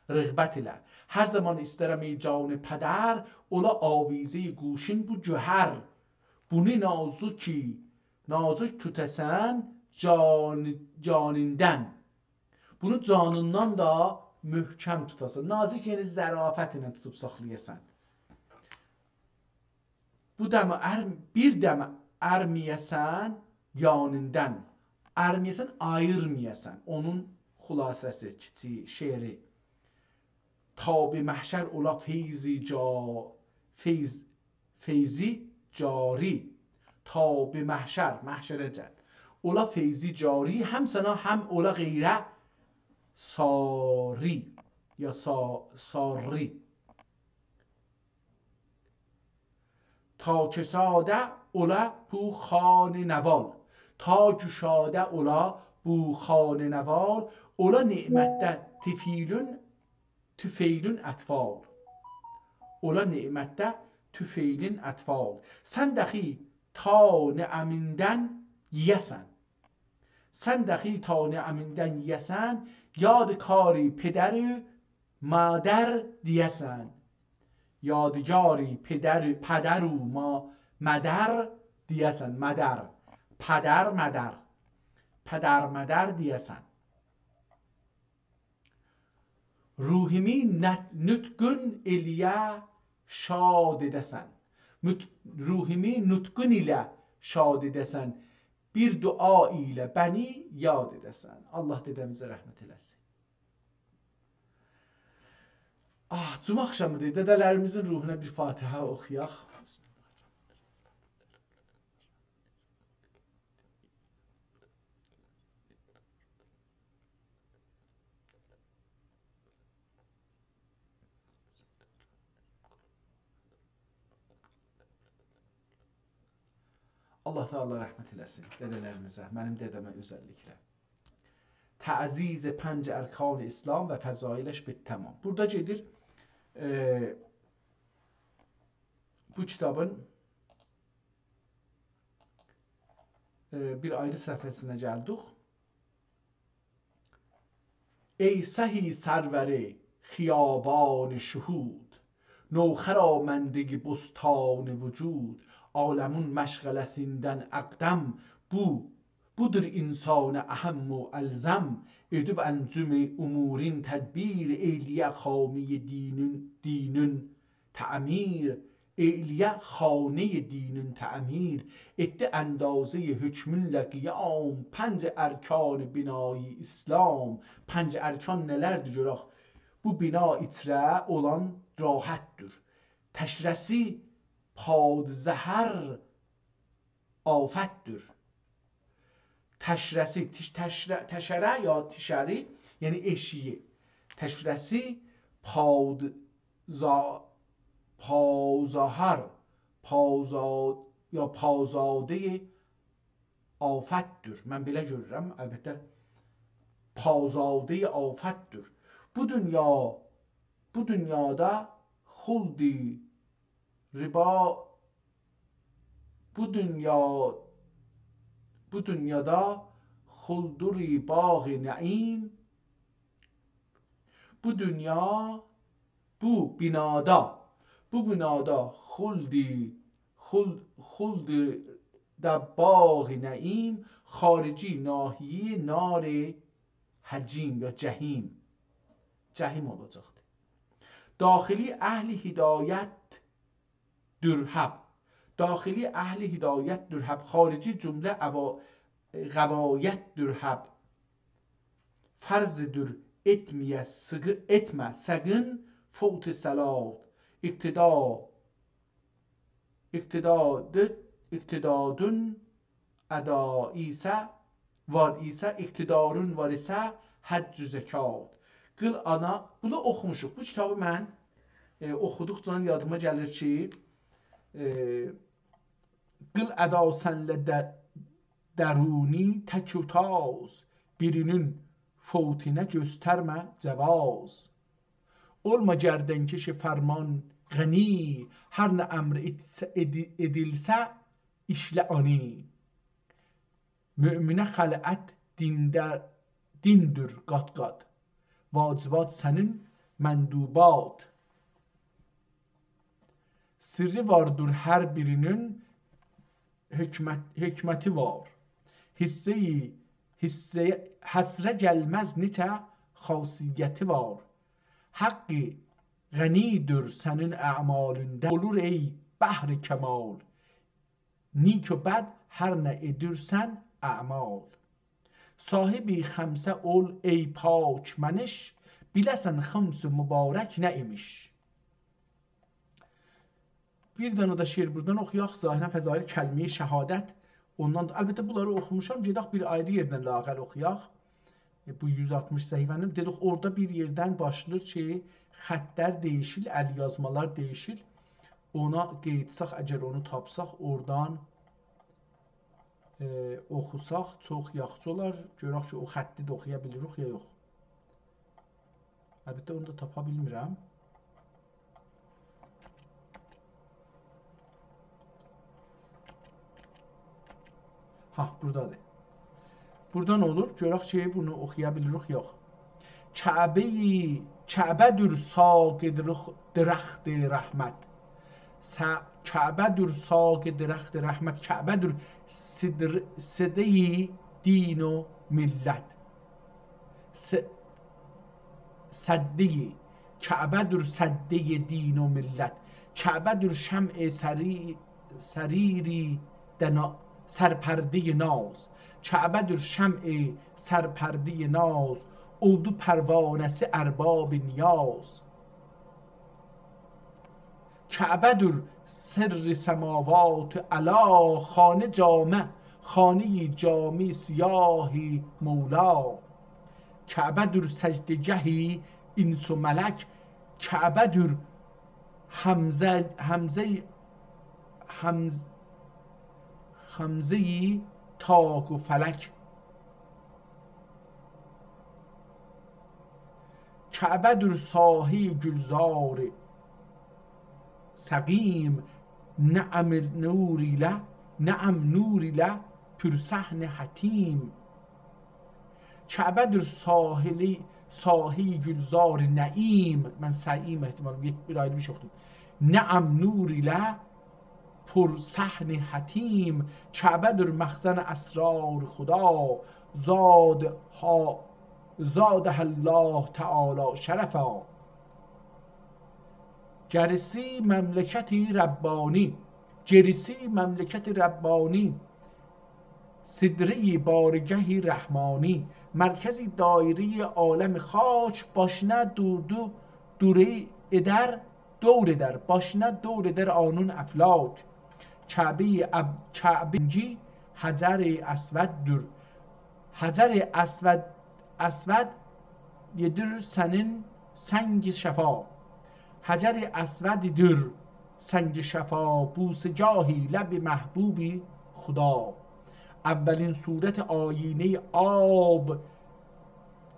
رغبت ایله. هر زمان ایسترم ای جان پدر، اولا آویزه‌ی گوشین بو گوهر. بونو نازوکی، نازوک توتاسان جان-، جانیندان. بونو جانیندان دا محکم توتاسان. نازوک، یعنی ظرافت ایله توتوب ساخلایاسان. بو دمه ار-، بیر دمه ارمه‌یه‌سن یانیندان. ارمه‌یه‌سن، آییرمایاسان. اونون خلاصه‌سی، کیچیک شعری. تا به محشر اولا فیضی جا-، فیض-، فیضی جاری. تا به محشر، محشره‌جن. اولا فیضی جاری، هم سانا، هم اولا غیره ساری. یا سا-، ساری. تا کشاده اولا بو خوان نوال. تا گشاده اولا بو خوان نوال. اولا نعمتده طفیلون، طفیلون اطفال. اولا نعمتده طفیلون اطفال. سن دخی تا نعمیندن ییه‌سن. سن دخی تا نعمیندن ییه‌سن، یاد کاری پدر و مادر دئیه‌سن. یادگاری پدر، پدر و ما-، مادر دئیه‌سن. مادر، پدر، مادر. پدر، مادر دئیه‌سن. روحومو نط-، نطقون ایله شاد ائده‌سن. مت-، روحومو نطقون ایله شاد ائده‌سن. بیر دعا ایله بنی یاد ائده‌سن. الله دده‌میزه رحمت ائله‌سین. آه، جمعه آخشامیدیر. دده‌لریمیزین روحونا بیر فاتحه اوخویاق. الله تعالی رحمت ائله‌سین دده‌لریمیزه، منیم دده‌مه اؤزللیکله. تعزیز پنج ارکان اسلام و فضایلش به تمام. بورادا گئدیر، ائ، بو کیتابین، ائ، بیر آیری صفحه‌سینه گلدیک. ای سهی سرور خیابان شهود، نوخرامندهٔ بستان وجود، عالمون مشغله‌سیندن اقدم، بو، بودور انسان اهم و الزم، ائدیب انجم امورون تدبیر، ائیله‌یه خانهٔ دینون، دینون تعمیر، ائیله‌یه خانهٔ دینون تعمیر، ائتدی اندازهٔ حکمونله قیام، پنج ارکان بنای اسلام. پنج ارکان نه‌لردیر گؤرک؟ بو بنا ایچره اولان راحتدیر. تشره‌سی پادزهر آفتدیر. تشره‌سی، تش-، تشره-، تشره یا تشری، یعنی ائشیگی. تشره‌سی پاد-، زا-، پازهر، پازا-، یا پازادهٔ آفتدیر. من بئله گؤرورم، البته، پازادهٔ آفتدیر. بو دونیا، بو دونیادا خلدی ربا، بو دونیا، بو دونیادا خلدی باغ نعیم، بو دونیا، بو بنادا، بو بنادا خلدی، خل-، خلدی ده باغ نعیم، خارجی ناحیهٔ نار حجیم یا جحیم، جحیم اولاجاقدیر. داخلی اهل هدایت درحب. داخلی اهل هدایت درحب، خارجی جمله ابا-، غوایت درحب. فرضدیر ائتمه‌یه سیغی-، ائتمه ساقین فوت صلات. اقتدا، اقتداد، اقتدادون ادا ایسه، وار ایسه، اقتدارون وار ایسه، حج و زکات. قیل آنا، بونو اوخوموشوق. بو کیتابی من، ائ، اوخودوقجا یادیما گلیر کی، ائ، قیل ادا سنله ده-، درونی تک و تاز، بیرینین فوتینه گؤسترمه جواز. اولما گردنکش فرمان غنی، هر نه امر ائتسه-، ائدی-، ائدیلسه، ایشله آنی. مؤمنه خلعت دینده، دیندیر قات-قات، واجبات سنین مندوبات. سرّی واردیر هر بیرینین، حکمت، حکمتی وار. حصه‌ی، حصه‌یه، حصره گلمز نئچه خاصیتی وار. حق غنی‌دیر سنین اعمالینده، اولور ای بحر کمال. نیک و بد هر نه ائدیرسن اعمال. صاحب خمسه اول ای پاک منش، بیله‌سن خمس مبارک نه ایمیش. بیر دنه ده شعر بورادان اوخویاق، ظاهراً فضایل کلمه‌ی شهادت. اوندان دا، البته، بونلاری اوخوموشام، گئدک بیر آیری یئردن لااقل اوخویاق. ائ، بو یوز آلتمیش صفحه‌نی دئدیک، اورادا بیر یئردن باشلاییر کی، خطلر دییشیل، الیازمالار دییشیل. اونا قاییتساق، اگر اونو تاپساق، اورادان، ائ، اوخوساق چوخ یاخشی اولار. گؤرک کی، او خطی ده اوخویا بیلیریک یا یوخ. البته، اونو دا تاپا بیلمیرم. ها، بورادادیر. بورادا نه اولور؟ گؤرک کی، بونو اوخویا بیلیریک، یوخ. کعبه‌ی، کعبه‌دیر ساق درخ-، درخت رحمت. س-، کعبه‌دیر ساق درخت رحمت، کعبه‌دیر سدر-، سده‌ی دین و ملت. س-، سده‌ی، کعبه‌دیر سده‌ی دین و ملت. کعبه‌دیر شمع سری-، سریری دنا-، سرپرده‌ی ناز. کعبه‌دیر شمع سرپرده‌ی ناز، اولدو پروانه‌سی ارباب نیاز. کعبه‌دیر سرّ سماوات علی، خانه جامع، خانه‌ی جامع سیاه مولا. کعبه‌دیر سجده‌گه انس و ملک، کعبه‌دیر حمزه، حمزه، حمز-، خمزه‌ی طاق و فلک. کعبه‌دیر ساحه‌ی گلزار سقیم، نعم نور ایله، نعم نور ایله پر صحن حطیم. کعبه‌دیر ساحه‌ی، ساحه‌ی گلزار نعیم. من سعیم احتمال بیر، بیر آیری بیر شئی اوخودوم. نعم نور ایله پر صحن حطیم، کعبه‌دیر مخزن اسرار خدا، زادها، زادها الله تعالی شرفا. گریسی مملکت ربانی، گریسی مملکت ربانی، سدره‌ی بارگه رحمانی، مرکز دایره‌ی عالم خاک، باشینا دوردو، دوره ائدر، دور ائدر، باشینا دور ائدر آنون افلاک. کعبه‌ی اب-، کعبه‌نگی حجر اسوددور. حجر اسود، اسود یئدیر سنین سنگ شفا. حجر اسوددیر سنگ شفا، بوسه‌گاهی لب محبوب خدا. اولین صورت آیینه‌ی آب،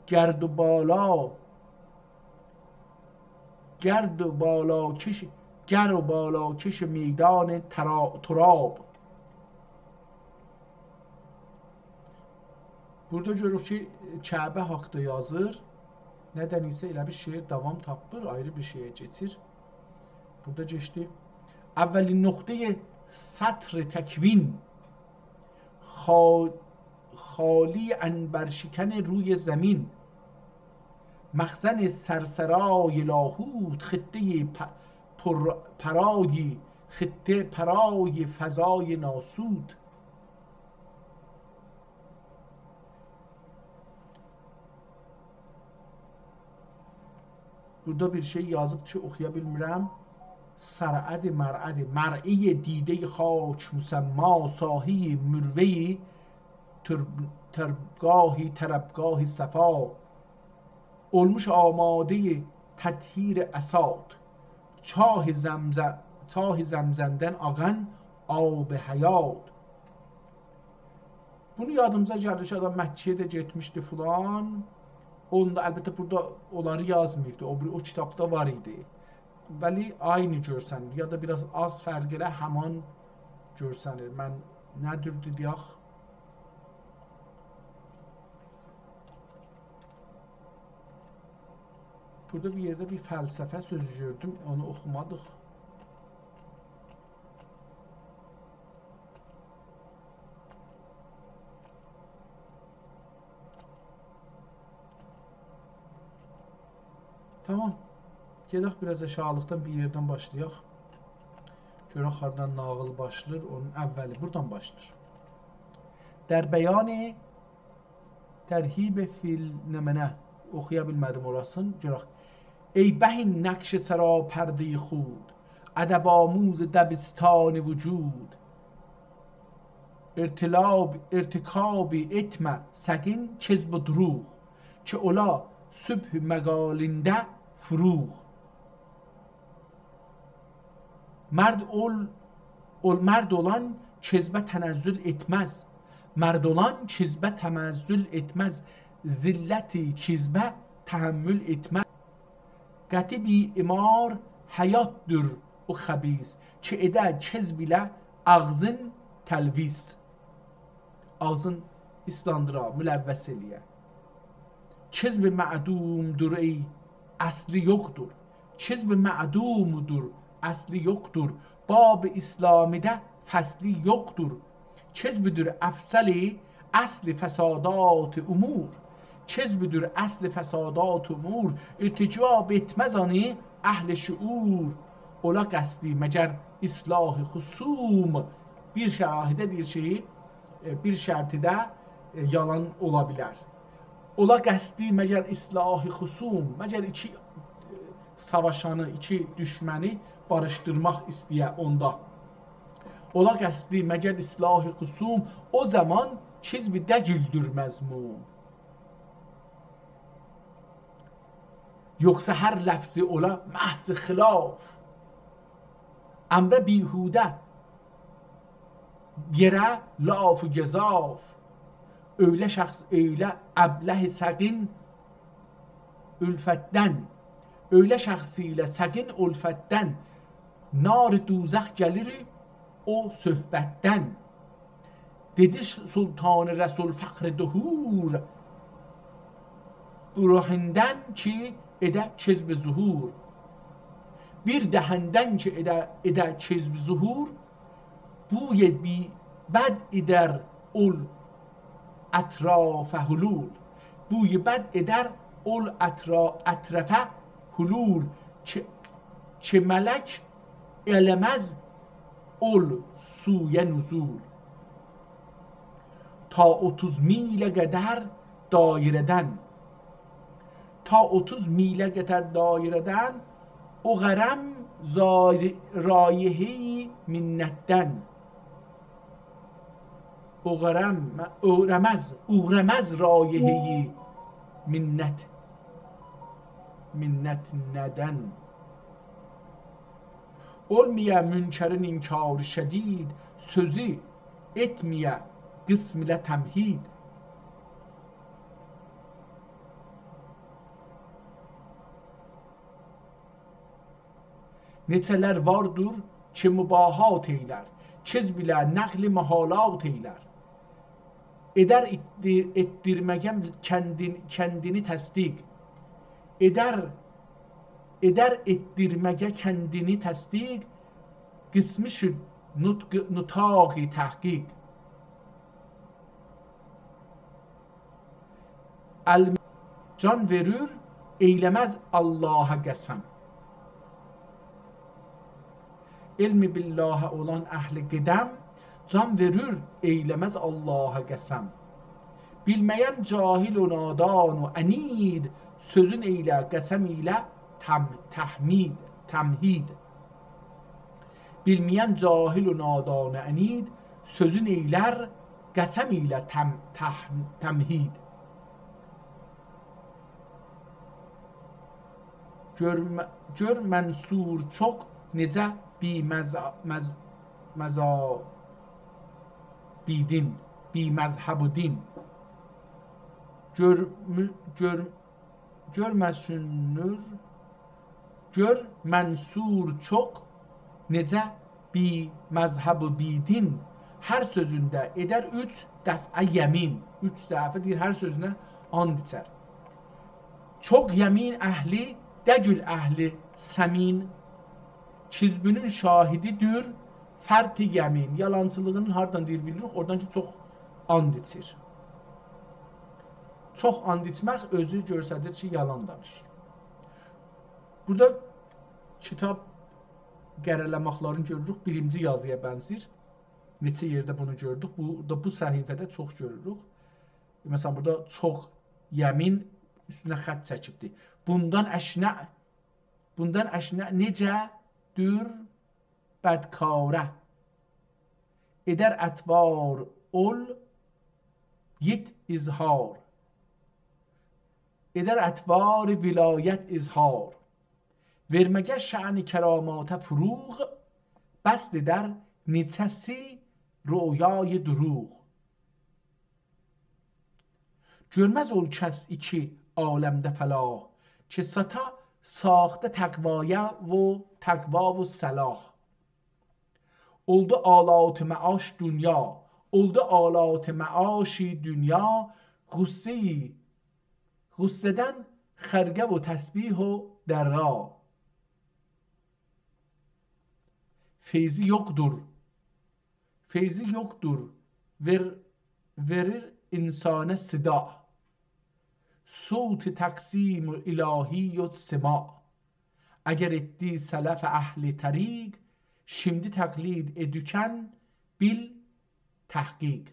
گرد و بالا، گرد و بالاکش، گرد و بالاکش میدان ترا-، تراب. بورادا گؤروروک کی، کعبه حاقدا یازیر. ندن ایسه ائله بیر شعر داوام تاپمیر، آیری بیر شئیه کئچیر. بورادا کئچدی. اولین نقطه‌ی سطر تکوین، خا-، خالی عنبرشکن روی زمین، مخزن سرسرای لاهوت، خطه‌ی پ-، پر-، پرای، خطه پرای فضای ناسوت. بورادا بیر شئی یازیب کی، اوخویا بیلمیرم. صرعد، مرعد، مرعی دیده‌ی خاک مسما، ساحه‌ی مروه‌ی تر-، تربگاهی، طربگاه صفا. اولموش آماده‌ی تطهیر عصات، چاه زمزم، چاه زمزمدن آغان آب حیات. بونو یادیمیزا گلیر کی، آدام مکه‌یه ده گئتمیشدی فلان. اوندا، البته، بورادا اونلاری یازماییبدی. او بیر، او کیتابدا وار ایدی. ولی عینی گؤرسنیر. یا دا بیر آز، آز فرق ائله همان گؤرسنیر. من نه جوردور دئیک؟ بورادا بیر یئرده بیر فلسفه سؤزو گؤردوم. اونو اوخومادیق. تامام. گئدک بیر آز آشاغیلیقدان بیر یئردن باشلایاق. گؤرک هاردان ناغیل باشلاییر، اونون اولی بورادان باشلاییر. در بیان ترهیب فی النمنه. اوخویا بیلمه‌دیم اوراسینی. گؤرک. ای بهین نقش سراپرده‌ی خود، ادب‌آموز دبستان وجود. ارتلاب، ارتکاب ائتمه ساکین کذب و دروغ، کی اولا صبح مقالینده فروغ. مرد اول، اول، مرد اولان کذبه تنزل ائتمز. مرد اولان کذبه تنزل ائتمز. ذلت کذبه تحمل ائتمز. قطع بی‌عمار حیاتدیر او خبیث، کی ائده کذب ایله آغزین تلویث. آغزین ایسلاندیرا، ملوث ائله‌یه. کذب معدومدور، ای اصلی یوخدور. کذب معدومدور، اصلی یوخدور. باب اسلامیده فصلی یوخدور. کذبدور افضل اصل فسادات امور. کذبدور اصل فسادات امور. ارتکاب ائتمز اونو اهل شعور. اولا قصدی مگر اصلاح خصوم. بیر شرایطده دئییر کی، ائ، بیر شرطده، ائ، یالان اولا بیلر. اولا قصدی مگر اصلاح خصوم، مگر ایکی، ائ، ساواشانی، ایکی دوشمنی باریشدیرماق ایسته‌یه اوندا. اولا قصدی مگر اصلاح خصوم، او زامان کذب دئییلدیر مذموم. یوخسا هر لفظی اولا محض خلاف، امر بیهوده، یئره لاف و گزاف. ائیله شخص، ائیله ابله سقین الفتدن. ائیله شخص ایله سقین الفتدن، نار دوزخ گلیر او صحبتدن. دئدی سلطان رسول فخر دهور، بو رهندن کی ائده کذب ظهور. بیر دهندن کی ائده، ائده کذب ظهور، بوی بی-، بد ائدر اول اطراف حلول. بوی بد ائدر اول اطرا-، اطرافه حلول. کی، کی ملک ائله‌مز اول سویه نزول. تا اوتوز میله قدر دایره‌دن، تا اوتوز میله قدر دایره‌دن، اوغرم زای-، رایحه‌ی منتدن. اوغرم، اوغرمز، اوغرمز رایحه‌ی منت، منت ندن. اولمایا منکرین انکار شدید، سؤزو ائتمه‌یه قسم ایله تمهید. نئچه‌لر واردیر کی مباهات ائیلر، کذب ایله نقل محالات ائیلر. ائدر ائتدی-، ائتدیرمه‌یه کندین-، کندینی تصدیق. ائدر، ائدر ائتدیرمه‌یه کندینی تصدیق، قسمی شد نطق، نطاق تحقیق. ال-، جان وئریر، ائیله‌مز آللاها قسم. علم باللهه اولان اهل قدم، جان وئریر، ائیله‌مز آللاها قسم. بیلمه‌ین جاهل و نادان و عنید، سؤزون ائیله قسم ایله تم-، تحمید، تمهید. بیلمه‌ین جاهل و نادان و عنید، سؤزون ائیلر قسم ایله تم-، تح-، تمهید. گؤر م-، گؤر منصور چوخ نئجه بی‌مذ-، مذ-، مذا-، بی‌دین، بی‌مذهب و دین. گؤر م-، گؤر گؤر مسونور، گؤر منصور چوخ نئجه بی‌مذهب و بی‌دین، هر سؤزونده ائدر اوچ دفعه یمین. اوچ دفعه دئییر، هر سؤزونه آند ایچر. چوخ یمین اهلی دئییل اهل ثمین، کذبونون شاهدی‌دیر فرط یمین. یالانچیلیغینی هاردان دئییر بیلیریک؟ اورادان کی چوخ آند ایچیر. چوخ آند ایچمک اؤزو گؤستریر کی یالان دانیشیر. بورادا کیتاب قره‌له‌مکلرینی گؤروروک، بیرینجی یازییا بنزیر. نئچه یئرده بونو گؤردوک. بو دا، بو صفحه‌ده چوخ گؤروروک. مثلا، بورادا چوخ یمین اوستونه خط چکیبدی. بوندان اشنع، بوندان اشنع نئجه دور بدکاره، ائدر اطوار اول یئت اظهار، ائدر اطوار ولایت اظهار. وئرمه‌یه شأن کراماته فروغ، بسط ائدر نئچه‌سی رؤیای دروغ. گؤرمز اول کس ایکی عالمده فلاح، کی ساتا ساخته تقوایا و تقوا و صلاح. اولدو آلات معاش دونیا، اولدو آلات معاش دونیا، غصه‌ی، غصه‌دن خرقه و تسبیح و درّا. فیضی یوخدور، فیضی یوخدور، وئر-، وئریر انسانه صداع. صوت تقسیم الهی و سماع. اگر ائتدی سلف اهل طریق، شیمدی تقلید ائدوکن بیل تحقیق.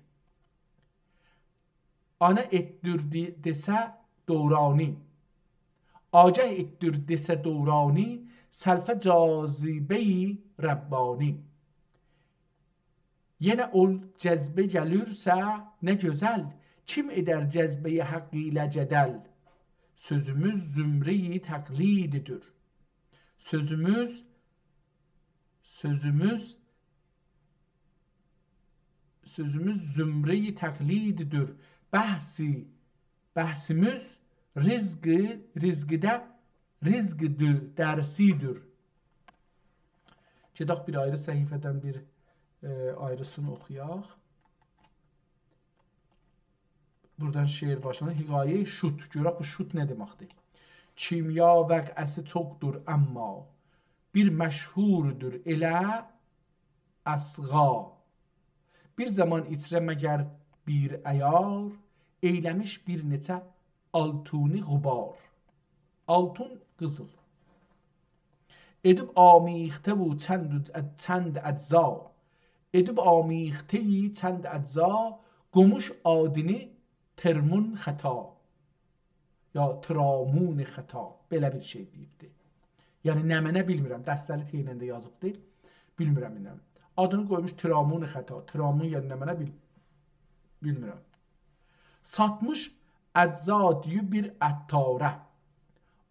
آنه ائتدیر دئ-، دئسه دورانی، آگاه ائتدیر دئسه دورانی، سلفه جاذبه‌ی ربانی. یئنه اول جذبه گلیرسه نه گؤزل، کیم ائدر جذبه‌ی حق ایله جدل؟ سؤزوموز زمره‌ی تقلیددیر. سؤزوموز، سؤزوموز سؤزوموز زمره‌ی تقلیددیر. بحثی، بحثیمیز رزق، رزقده، رزقدیر، درسیدیر. گئدک بیر آیری صفحه‌دن بیر، ائ، آیریسینی اوخویاق. بورادان شعر باشلانیر. حکایه‌ی شوت. گؤرک بو شوت نه دئمکدیر؟ کیمیا وقعه‌سی چوخدور، اما بیر مشهوردور ائله اصغا. بیر زامان ایچره مگر بیر عیار، ائیله‌میش بیر نئچه آلتونی غبار. آلتون، قیزیل. ائدیب آمیخته بو چند، چند اجزا. ائدیب آمیخته چند اجزا، قوموش آدینی ترمون خطا. یا ترامون خطا، بئله بیر شئی دئییبدی. یعنی نمنه بیلمیرم، دسته‌لی ت ایله ده یازیبدی. بیلمیرم نمنه. آدینی قویموش ترامون خطا. ترامون یعنی نمنه بیل-، بیلمیرم. ساتمیش اجزا دئییب بیر عطاره.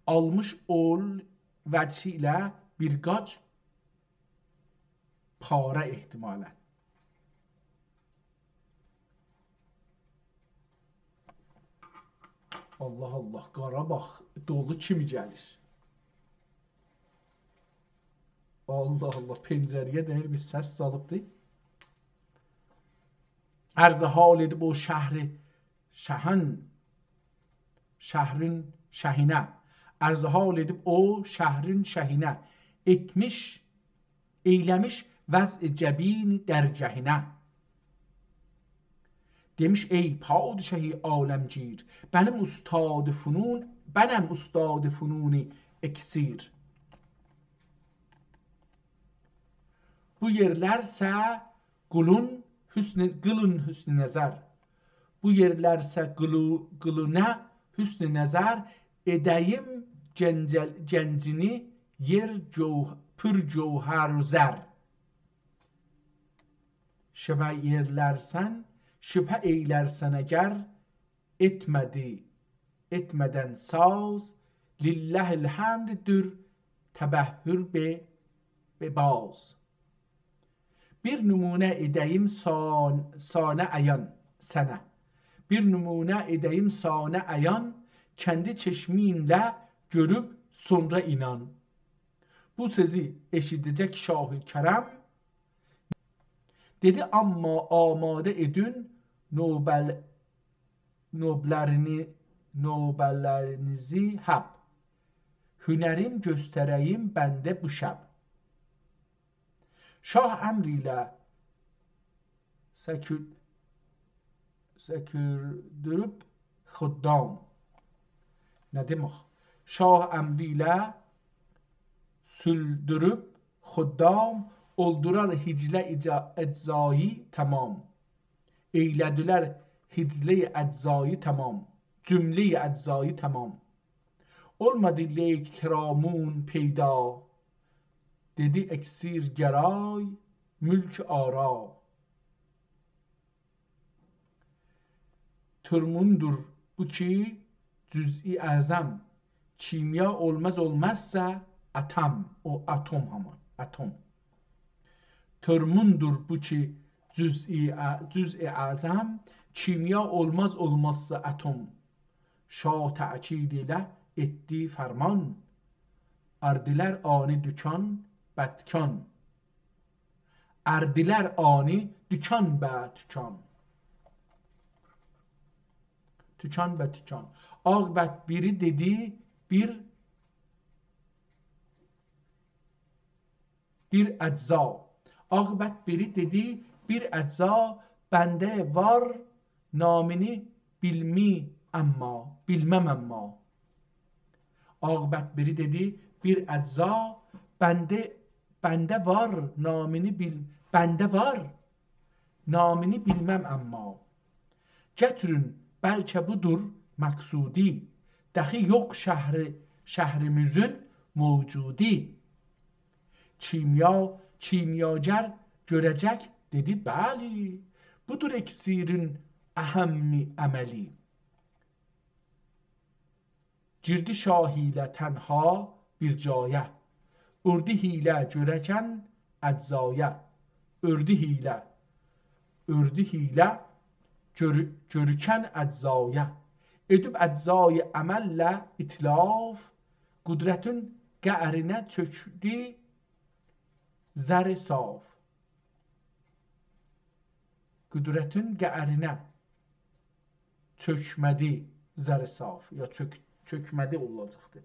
آلمیش اول وجهی ایله بیر قاچ پاره احتمالاً. الله الله، قاراباغ دولو کیمی گلیر. الله الله، پنجره‌یه دَییر بیر سس سالیبدی. عرض حال ائدیب او شهر شهین، شهرین شهینه. عرض حال ائدیب او شهرین شهینه. ائتمیش، ائیله‌میش وضع جبین درگهینه. دئمیش: «ای پادشاه عالمگیر، بنیم استاد فنون، بنم استاد فنون اکسیر. بو یئرلرسه قولون حسن، قیلین حسن نظر. بو یئرلرسه قیلو-، قیلینه حسن نظر، ائده‌ییم گنجل-، گنجینی یئر جوه-، پر جوهر و زر.» شبه یئرلرسن، شبهه ائیلرسن اگر، ائتمه‌دی، ائتمه‌دن ساز، لله الحمددور، تبحر به، به باز. بیر نمونه ائده‌ییم سان-، سانه عیان، سنه. بیر نمونه ائده‌ییم سانه عیان، کندی چشمینله گؤروب سونرا اینان. بو سؤزو ائشیده‌جک شاه کرم، دئدی: «اما آماده ائدین نوبل-، نوبلرینی، نوبلرینیزی حب، هنرین گؤستره‌ییم بنده بو شب.» شاه امر ایله سکو-، سکوردوروب خدام. نه دئمک؟ شاه امری ایله سولدوروب خدام، اولدولار هجله اجا-، اجزایی تمام. ائیله‌دیلر هجله اجزایی تمام، جمله اجزایی تمام. اولمادی لیک کرامون پیدا، دئدی اکسیر گرای ملک آرا. ترموندور بو کی جزئی اعظم، کیمیا اولماز اولمازسا اتم، او اتم همان، اتم. ترموندور بو کی جزئی ا-، جزئی اعظم، کیمیا اولماز اولمازسا اتم. شاه تأکید ایله ائتدی فرمان، اردیلر آنی دوکان به دوکان. اردیلر آنی دوکان به دوکان. دوکان به دوکان. عاقبت بیری دئدی بیر، بیر اجزا. عاقبت بیری دئدی بیر اجزا، بنده وار نامینی بیلمی اما، بیلمم اما. عاقبت بیری دئدی بیر اجزا، بنده، بنده وار نامینی بیل-، بنده وار نامینی بیلمم اما. گتیرین، بلکه بودور مقصودی، دخی یوخ شهری، شهریمیزین موجودی. کیمیا، کیمیاگر گؤره‌جک، دئدی: «بلی، بودور اکسیرین اهم عملی.» گیردی شاه ایله تنها بیر جایه، اؤردو حیله گؤره‌کن اجزایه. اؤردو حیله، اؤردو حیله، گؤرو-، گؤروکن اجزایا. ائدیب اجزای عملله اتلاف، قدرتین قعرینه چؤکدو زر صاف. قدرتین قعرینه چؤکمه‌دی زر صاف، یا چؤک-، چؤکمه‌دی اولاجاقدی.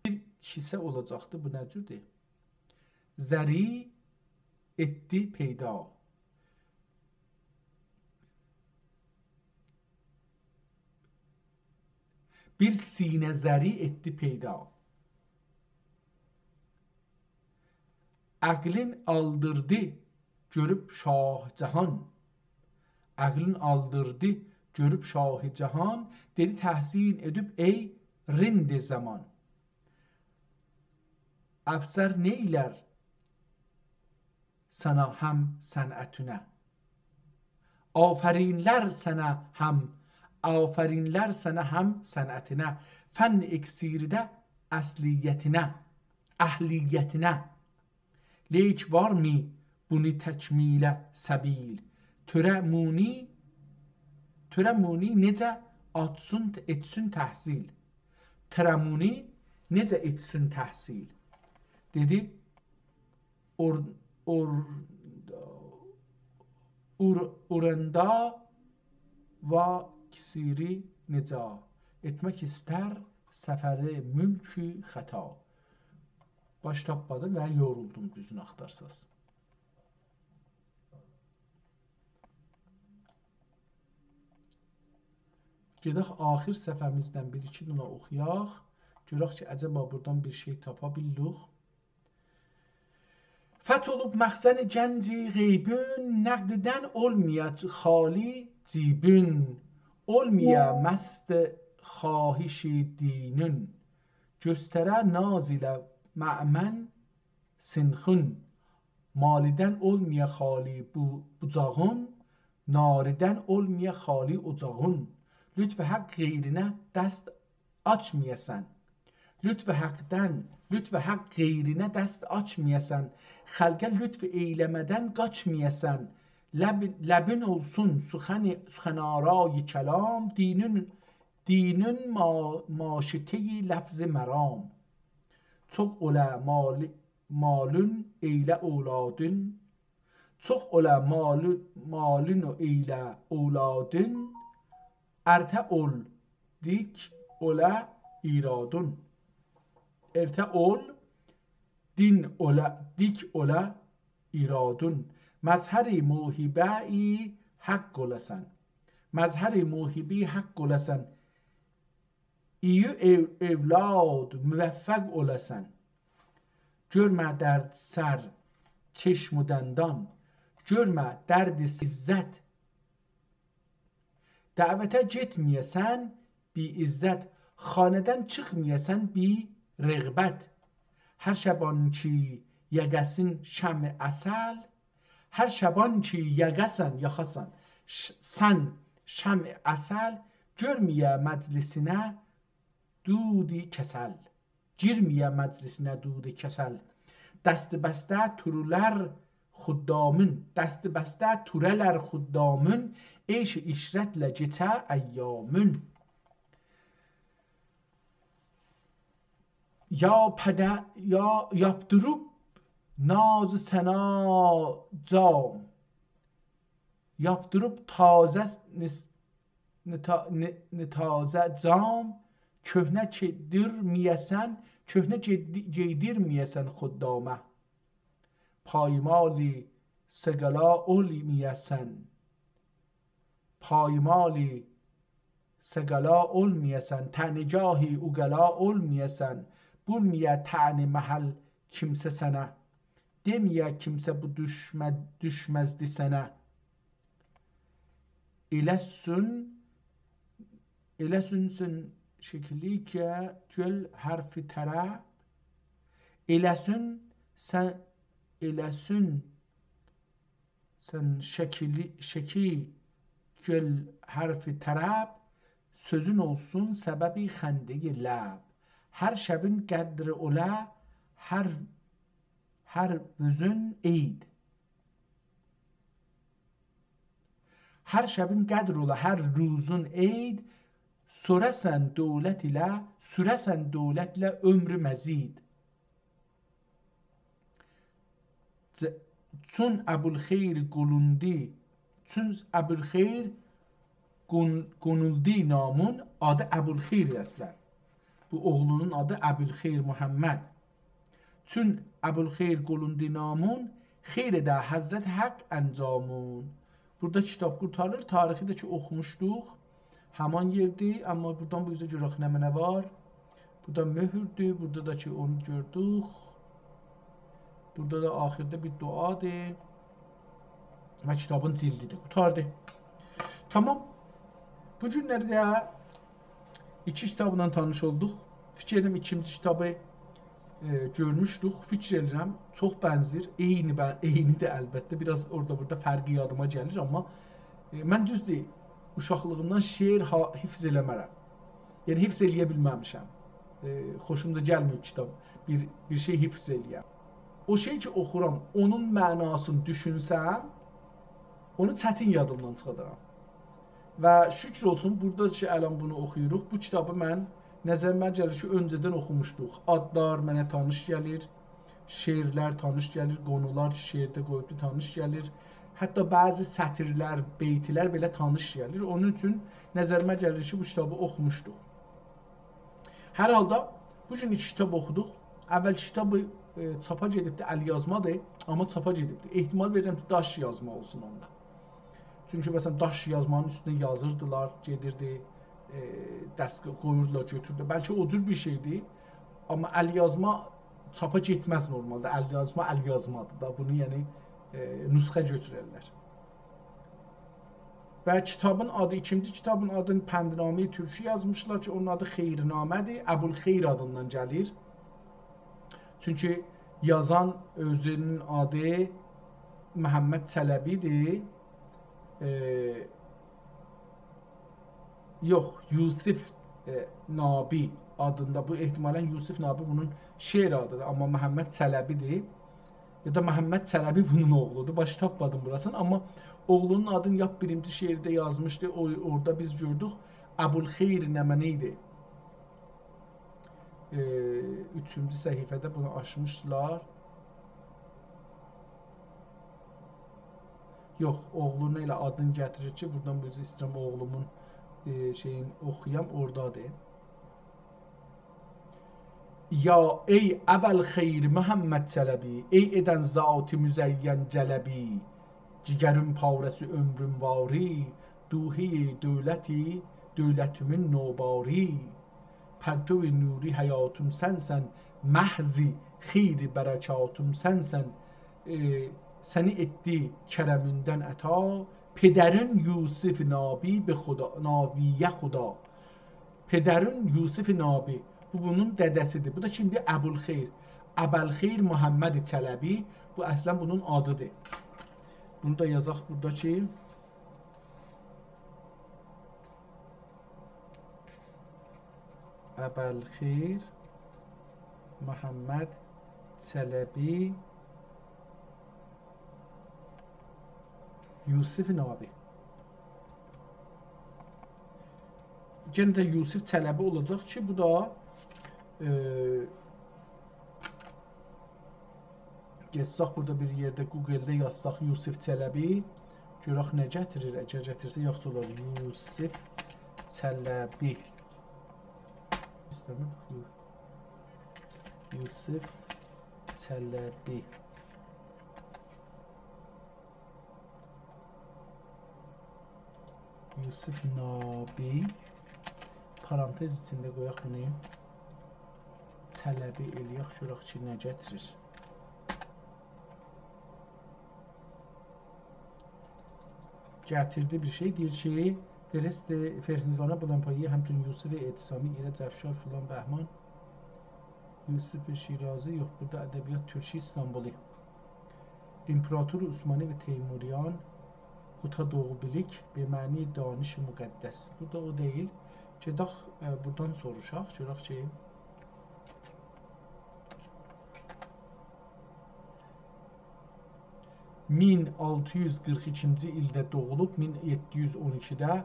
بیر کیسه اولاجاقدی، بو نه جوردور؟ زری ائتدی پیدا. بیر سینه زری ائتدی پیدا. عقلین آلدیردی، گؤروب شاه جهان. عقلین آلدیردی، گؤروب شاه جهان. دئدی: «تحسین ائدیب ای رند زمان. افسر نئیلر سنه هم صنعتینه؟ آفرینلر سنه هم، آفرینلر سنه هم صنعتینه، فن اکسیرده اصلیتینه، اهلیتینه. لیک وارمی بونو تکمیله سبیل؟ تؤره‌مونی، تؤره‌مونی نئجه آتسین، ائتسین تحصیل؟ تؤره‌مونی نئجه ائتسین تحصیل؟» دئدی: «اور-، اور-، اور-، اورندا و کسیری نجا، ائتمک ایستر سفری ملک خطا.» باش تاپمادیم و یورولدوم، دوزونو آختارساز. گئدک آخر صفحه‌میزدن بیر-ایکی دنه اوخویاق. گؤرک کی، عجبا بورادان بیر شئی تاپا بیللیک. فتح اولوب مخزن گنج غیبین، نقددن اولمایا خالی جیبین. اولمایا مست خواهش دینین، گؤستره ناز ایله مأمن سینخین. مالدن اولمایا خالی بو-، بوجاغین، ناردن اولمایا خالی اوجاغین. لطف حق غیرینه دست آچمایاسان. لطف حقدن، لطف حق غیرینه دست آچمایاسان. خلقه لطف ائیله‌مه‌دن قاچمایاسان. لب-، لبین اولسون سخن، سخن‌آرای کلام، دینین، دینین ما-، ماشطه‌ی لفظ مرام. چوخ اولا مال-، مالین ائیله اولادین، چوخ اولا مالو-، مالین و ائیله اولادین، ارته اول، دیک اولا ایرادین. ارته اول، دین اولا، دیک اولا ایرادین. مظهر موهبه‌ی حق اولاسان. مظهر موهبه‌ی حق اولاسان. ایی ائو-، اولاد موفق اولاسان. گؤرمه درد سر، چشم و دندان، گؤرمه درد عزت. دعوته گئتمه‌یه‌سن بی‌عزت، خانه‌دن چیخمایاسان بی‌رغبت. هر شبان کی یقه‌سین شمع عسل، هر شبان کی یقه‌سن، یاخاسان، ش-، سن شمع عسل، گؤرمه‌یه مجلسینه دود کسل. گیرمه‌یه مجلسینه دود کسل. دست بسته تورولر خدامین، دست بسته توره‌لر خدامین، عیش و عشرتله کئچه ایامین. یا پده، یا یاپدیریب ناز و ثنا جام. یاپدیریب تازه نس-، نتا-، ن-، ن-، تازه جام، کؤهنه گئیدیرمه‌یه‌سن، کؤهنه گئیدی-، گئیدیرمه‌یه‌سن خدامه. پایمال سقلا اولمایاسان. پایمال سقلا اولمایاسان، طعنه‌گاه عقلا اولمایاسان، بولمایا طعن محل کیمسه سنه. دئمه‌یه کیمسه بو دوشمه-، دوشمزدی سنه. ائله‌سون، ائله‌سون سن شکلی که گؤل حرف طرب. ائله‌سون سن، ائله‌سون سن شکلی، شکی گؤل حرف طرب، سؤزون اولسون سبب خنده‌ی لب. هر شبین قدری اولا، هر، هر روزون عید. هر شبین قدر اولا، هر روزون عید، سوره‌سن دؤولت ایله، سوره‌سن دؤولتله عؤمرو مزید. ج-، چون ابوالخیر قولوندی، چون ابوالخیر قون-، قونولدی نامون، آدی ابوالخیر اصلاً. بو اوغلونون آدی ابوالخیر محمد. چون ابوالخیر قولوندی نامون، خیر ائده حضرت حق انجامون. بورادا کیتاب قورتاریر، تاریخی ده کی اوخوموشدوق. همان یئردیر، اما بورادان بو اوزه گؤرک نمنه وار. بورادا مؤهوردور، بورادا دا کی اونو گؤردوک. بورادا دا آخیردا بیر دعادیر. و کیتابین جلدیدیر. قوتاردی. تامام. بو گونلری ده ایکی کیتابلا تانیش اولدوق. فیکیر ائدیرم ایکینجی کیتابی، ائ، گؤرموشدوک. فیکیر ائدیرم چوخ بنزیر. عینی به-، عینی ده البته. بیر آز اورادا بورادا فرقی یادیما گلیر، اما، ائ، من دوزدور، اوشاقلیغیمدان شعر ها-، حفظ ائله‌مه‌رم. یعنی حفظ ائلیه بیلمه‌میشم. ائ، خوشوم دا گلمه‌ییب کیتاب، بیر، بیر شئی حفظ ائلیه‌م. او شئی کی اوخورام، اونون معناسینی دوشونسم، اونو چتین یادیمدان چیخادارام. و شکر اولسون، بورادا کی الان بونو اوخویوروق، بو کیتابی من، نظریمه گلیر کی، اؤنجه‌دن اوخوموشدوق. آدلار منه تانیش گلیر، شعرلر تانیش گلیر، قونولار کی شعرده قویوبدو تانیش گلیر. حتی بعضی سطیرلر، بیتلر بئله تانیش گلیر. اونون اوچون نظریمه گلیر کی، بو کیتابی اوخوموشدوق. هر حالدا بو گون ایکی کیتاب اوخودوق. اولکی کیتاب، ائ، چاپا گئدیبدی، ال‌یازمادیر، اما چاپا گئدیبدی. احتمال وئریرم کی، داش یازما اولسون اوندا. چونکی، مثلاً، داش یازمانین اوستونه یازیردیلار، گئدیردی، ائ، دستگاه قویوردولار، گؤتوردولر. بلکه او جور بیر شئیدیر، اما ال‌یازما چاپا گئتمز نورمالدا. ال‌یازما ال‌یازمادیر دا. بونو، یعنی، ائ، نسخه گؤتوررلر. و کیتابین آدی، ایکینجی کیتابین آدینی پندنامه‌ی ترکی یازمیشلار کی، اونون آدی خیرنامه‌دیر. ابوالخیر آدیندان گلیر. چونکی یازان اؤزونون آدی محمد چلبی‌دیر. ائ، یوخ، یوسف، ائ، نابی آدیندا. بو احتمالاً یوسف نابی بونون شعر آدیدیر، اما محمد چلبی‌دیر. یا دا محمد چلبی بونون اوغلودور. باشی تاپمادیم بوراسینی، اما اوغلونون آدینی لاپ بیرینجی شعرده یازمیشدی. او، اورادا بیز گؤردوک، ابوالخیر نمنه ایدی. ائ، اوچونجو صفحه‌ده بونو آچمیشدیلار. یوخ، اوغلونون ائله آدینی گتیریر کی، بورادان بیز ایسته‌ییرم اوغلومون، ائ، شئیین اوخویام، اورادادیر. یا ای ابوالخیر محمد چلبی، ای ائدن ذات مزین جلبی، جگرین پاره‌سی عؤمرون واری، دوحه‌ی دؤولتی، دؤولتیمین نوباری. پرتو نوری حیاتیم سنسن، محض خیر برکاتیم سنسن. ائ، سنی ائتدی کرمیندن عطا، پدرین یوسف نابی به خدا، نابیه خدا. پدرین یوسف نابی. بو بونون دده‌سیدیر. بو دا کیمدیر؟ ابوالخیر. ابوالخیر محمد چلبی. بو اصلاً بونون آدیدیر. بونو دا یازاق بورادا کی، ابوالخیر محمد چلبی یوسف نابی. یئنه ده یوسف چلبی اولاجاق کی، بو دا، ائ، گئتسک بورادا بیر یئرده گوگلده یازساق یوسف چلبی، گؤرک نه گتیریر. اگر گتیرسه یاخشی اولار. یوسف چلبی. ایسته‌میر. یو-، یوسف چلبی. یوسف نابی. پارانتز ایچینده قویاق بونو. چلبی ائلیک، گؤرک کی، نه گتیریر. گتیردی بیر شئی، دئییر کی، فرست فرخندگان بلندپایه‌ی همچون یوسف اعتصامی ایله جفشار فلان بهمان، یوسف شیرازی، یوخ، بورادا ادبیات ترکی استانبولی. امپراتور عثمانی و تیموریان، قوتا دوغو بیلیک، به معنی دانش مقدس. بورادا او دئییل. گئدک، ائ، بورادان سوروشاق، گؤرک کی، مین آلتی یوز قیرخ ایکینجی ایلده دوغولوب، مین یئددی یوز اون ایکیده، ائ،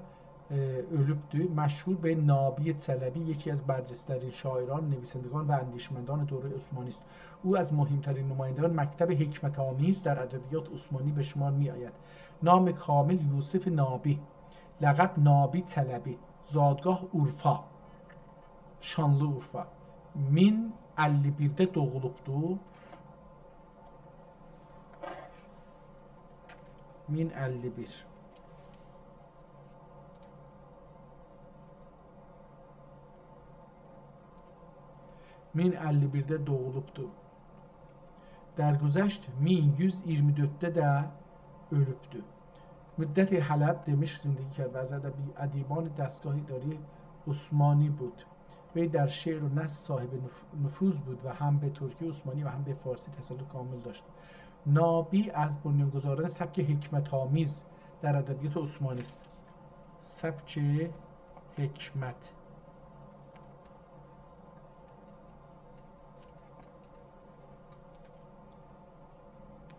اؤلوبدور. مشهور به نابی چلبی، یکی از برجسته‌ترین شاعران، نویسندگان و اندیشمندان دورهٔ عثمانی است. او از مهم‌ترین نمایندگان مکتب حکمت‌آمیز در ادبیات عثمانی به شمار می‌آید. نام کامل: یوسف نابی، لقب نابی چلبی، زادگاه اورفا، شانلی اورفا. مین اللی بیرده دوغولوبدو. مین اللی بیر. مین اللی بیرده دوغولوبدو. درگذشت مین یوز ایگیرمی دؤردده ده اؤلوبدو. مدت حلب دئمیش، زندگی کرد و از ادبی-، ادیبان دستگاه اداری عثمانی بود. وی در شعر و نثر صاحب نف-، نفوذ بود و هم به ترکی عثمانی و هم به فارسی تسلط کامل داشت. نابی از بنیانگذاران سبک حکمت‌آمیز در ادبیات عثمانی است. سبک حکمت.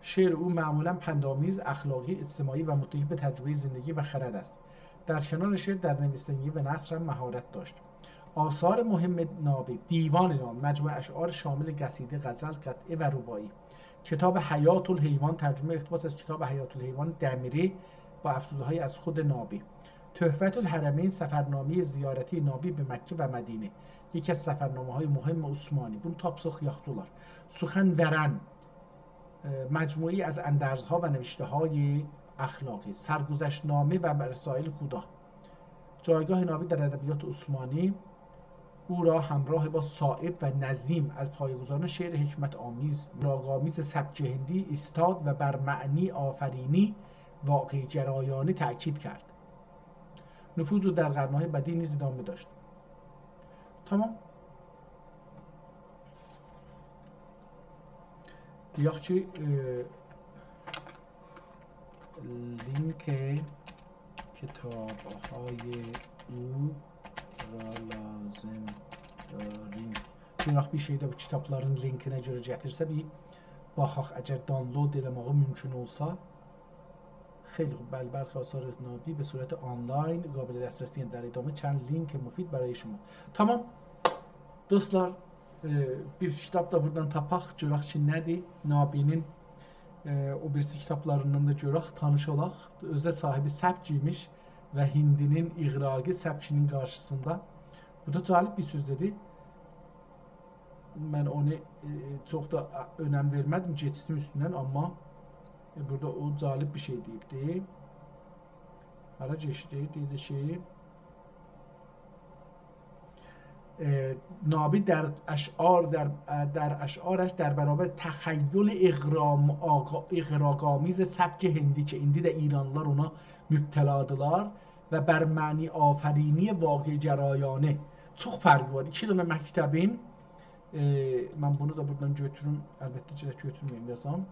شعر او معمولاً پندآمیز، اخلاقی، اجتماعی و متکی به تجربهٔ زندگی و خرد است. در کنار شعر، در نویسندگی و نثر هم مهارت داشت. آثار مهم نابی: دیوان نابی، مجموعهٔ اشعار شامل قصیده، غزل، قطعه و رباعی. کتاب حیات الحیوان، ترجمه اقتباس از کتاب حیات الحیوان دمیری با افزوده‌هایی از خود نابی. تحفة الحرمین، سفرنامهٔ زیارتی نابی به مکه و مدینه، یکی از سفرنامه‌های مهم عثمانی. بونو تاپساق یاخشی اولار. سخن ورن، ائ، مجموعه‌ای از اندرزها و نوشته‌های اخلاقی. سرگذشت‌نامه و رسائل کوتاه. جایگاه نابی در ادبیات عثمانی: او را همراه با صائب و نظیم از پایه‌گذاران شعر حکمت‌آمیز، اغراق‌آمیز سبک هندی ایستاد و بر معنی آفرینی، واقع‌گرایانه تأکید کرد. نفوذ او در قرن‌های بعدی نیز ادامه داشت. تمام. دئیک کی، ائ، لینک کتاب‌های او را لازم داریم. گؤرک بیر شئی ده بو کیتابلارین لینکینه گؤره گتیرسه، بیر باخاق، اگر دانلود ائله‌مه‌یی مومکون اولسا. خیلی خوب، بلی، برخی آثار نابی به صورت آنلاین قابل دسترسی، یعنی در ادامه چند لینک مفید برای شما. تمام. دوستلار، ائ، بیر کیتاب دا بورادان تاپاق، گؤرک کی، نه‌دیر؟ نابی‌نین، ائ، او بیریسی کیتابلاریندان دا گؤرک، تانیش اولاق. اؤزو ده صاحب سبک ایمیش و هندی‌نین اغراقی سبکی‌نین قارشیسیندا. بو دا جالب بیر سؤز دئدی. من اونو، ائ، ائ، چوخ دا، ا، اؤنم وئرمه‌دیم، کئچدیم اوستوندن، آمما، ائ، بورادا او جالب بیر شئی دئییبدی. هارا کئچدی، دئدی کی، ائ، نابی در اشعار، در، ا، در اشعارش در برابر تخیل اغرام-، آغا-، اغراق‌آمیز سبک هندی کی، ایندی ده ایرانلیلار اونا مبتلادیلار و بر معنی آفرینی واقع‌گرایانه. چوخ فرقی وار. ایکی دنه مکتبین، ائ، من بونو دا بورادان گؤتوروم. البته کی، گؤتورمه‌ییم، یازام.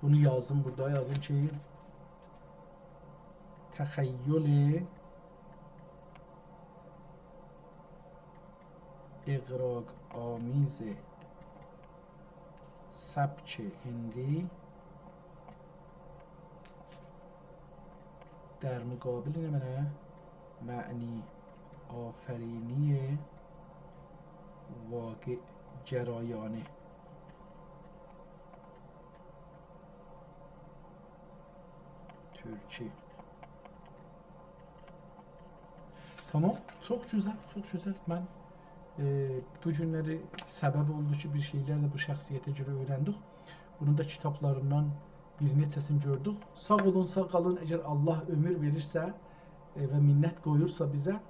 بونو یازدیم بورادا، یازدیم کی، تخیل اغراق‌آمیز سبک هندی در مقابل نمنه؟ معنی آفرینی واقع‌گرایانه ترکی. تمام، چوخ گؤزل، چوخ گؤزل. من، ائ، بو گونلری سبب اولدو کی، بیر شئیلر ده بو شخصیته گؤره اؤیرندیک. بونون دا کیتابلاریندان بیر نئچه‌سینی گؤردوک. ساغ اولون، ساغ قالین. اگر الله عؤمور وئریرسه، ائ، و منت قویورسا بیزه،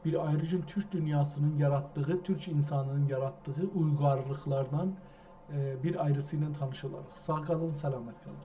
بیر آیری گون تورک دونیاسی‌نین یاراتدیغی، تورک اینسانی‌نین یاراتدیغی اویغارلیقلاردان، ائ، بیر آیریسی ایله تانیش اولاریق. ساغ قالین، سلامت قالین.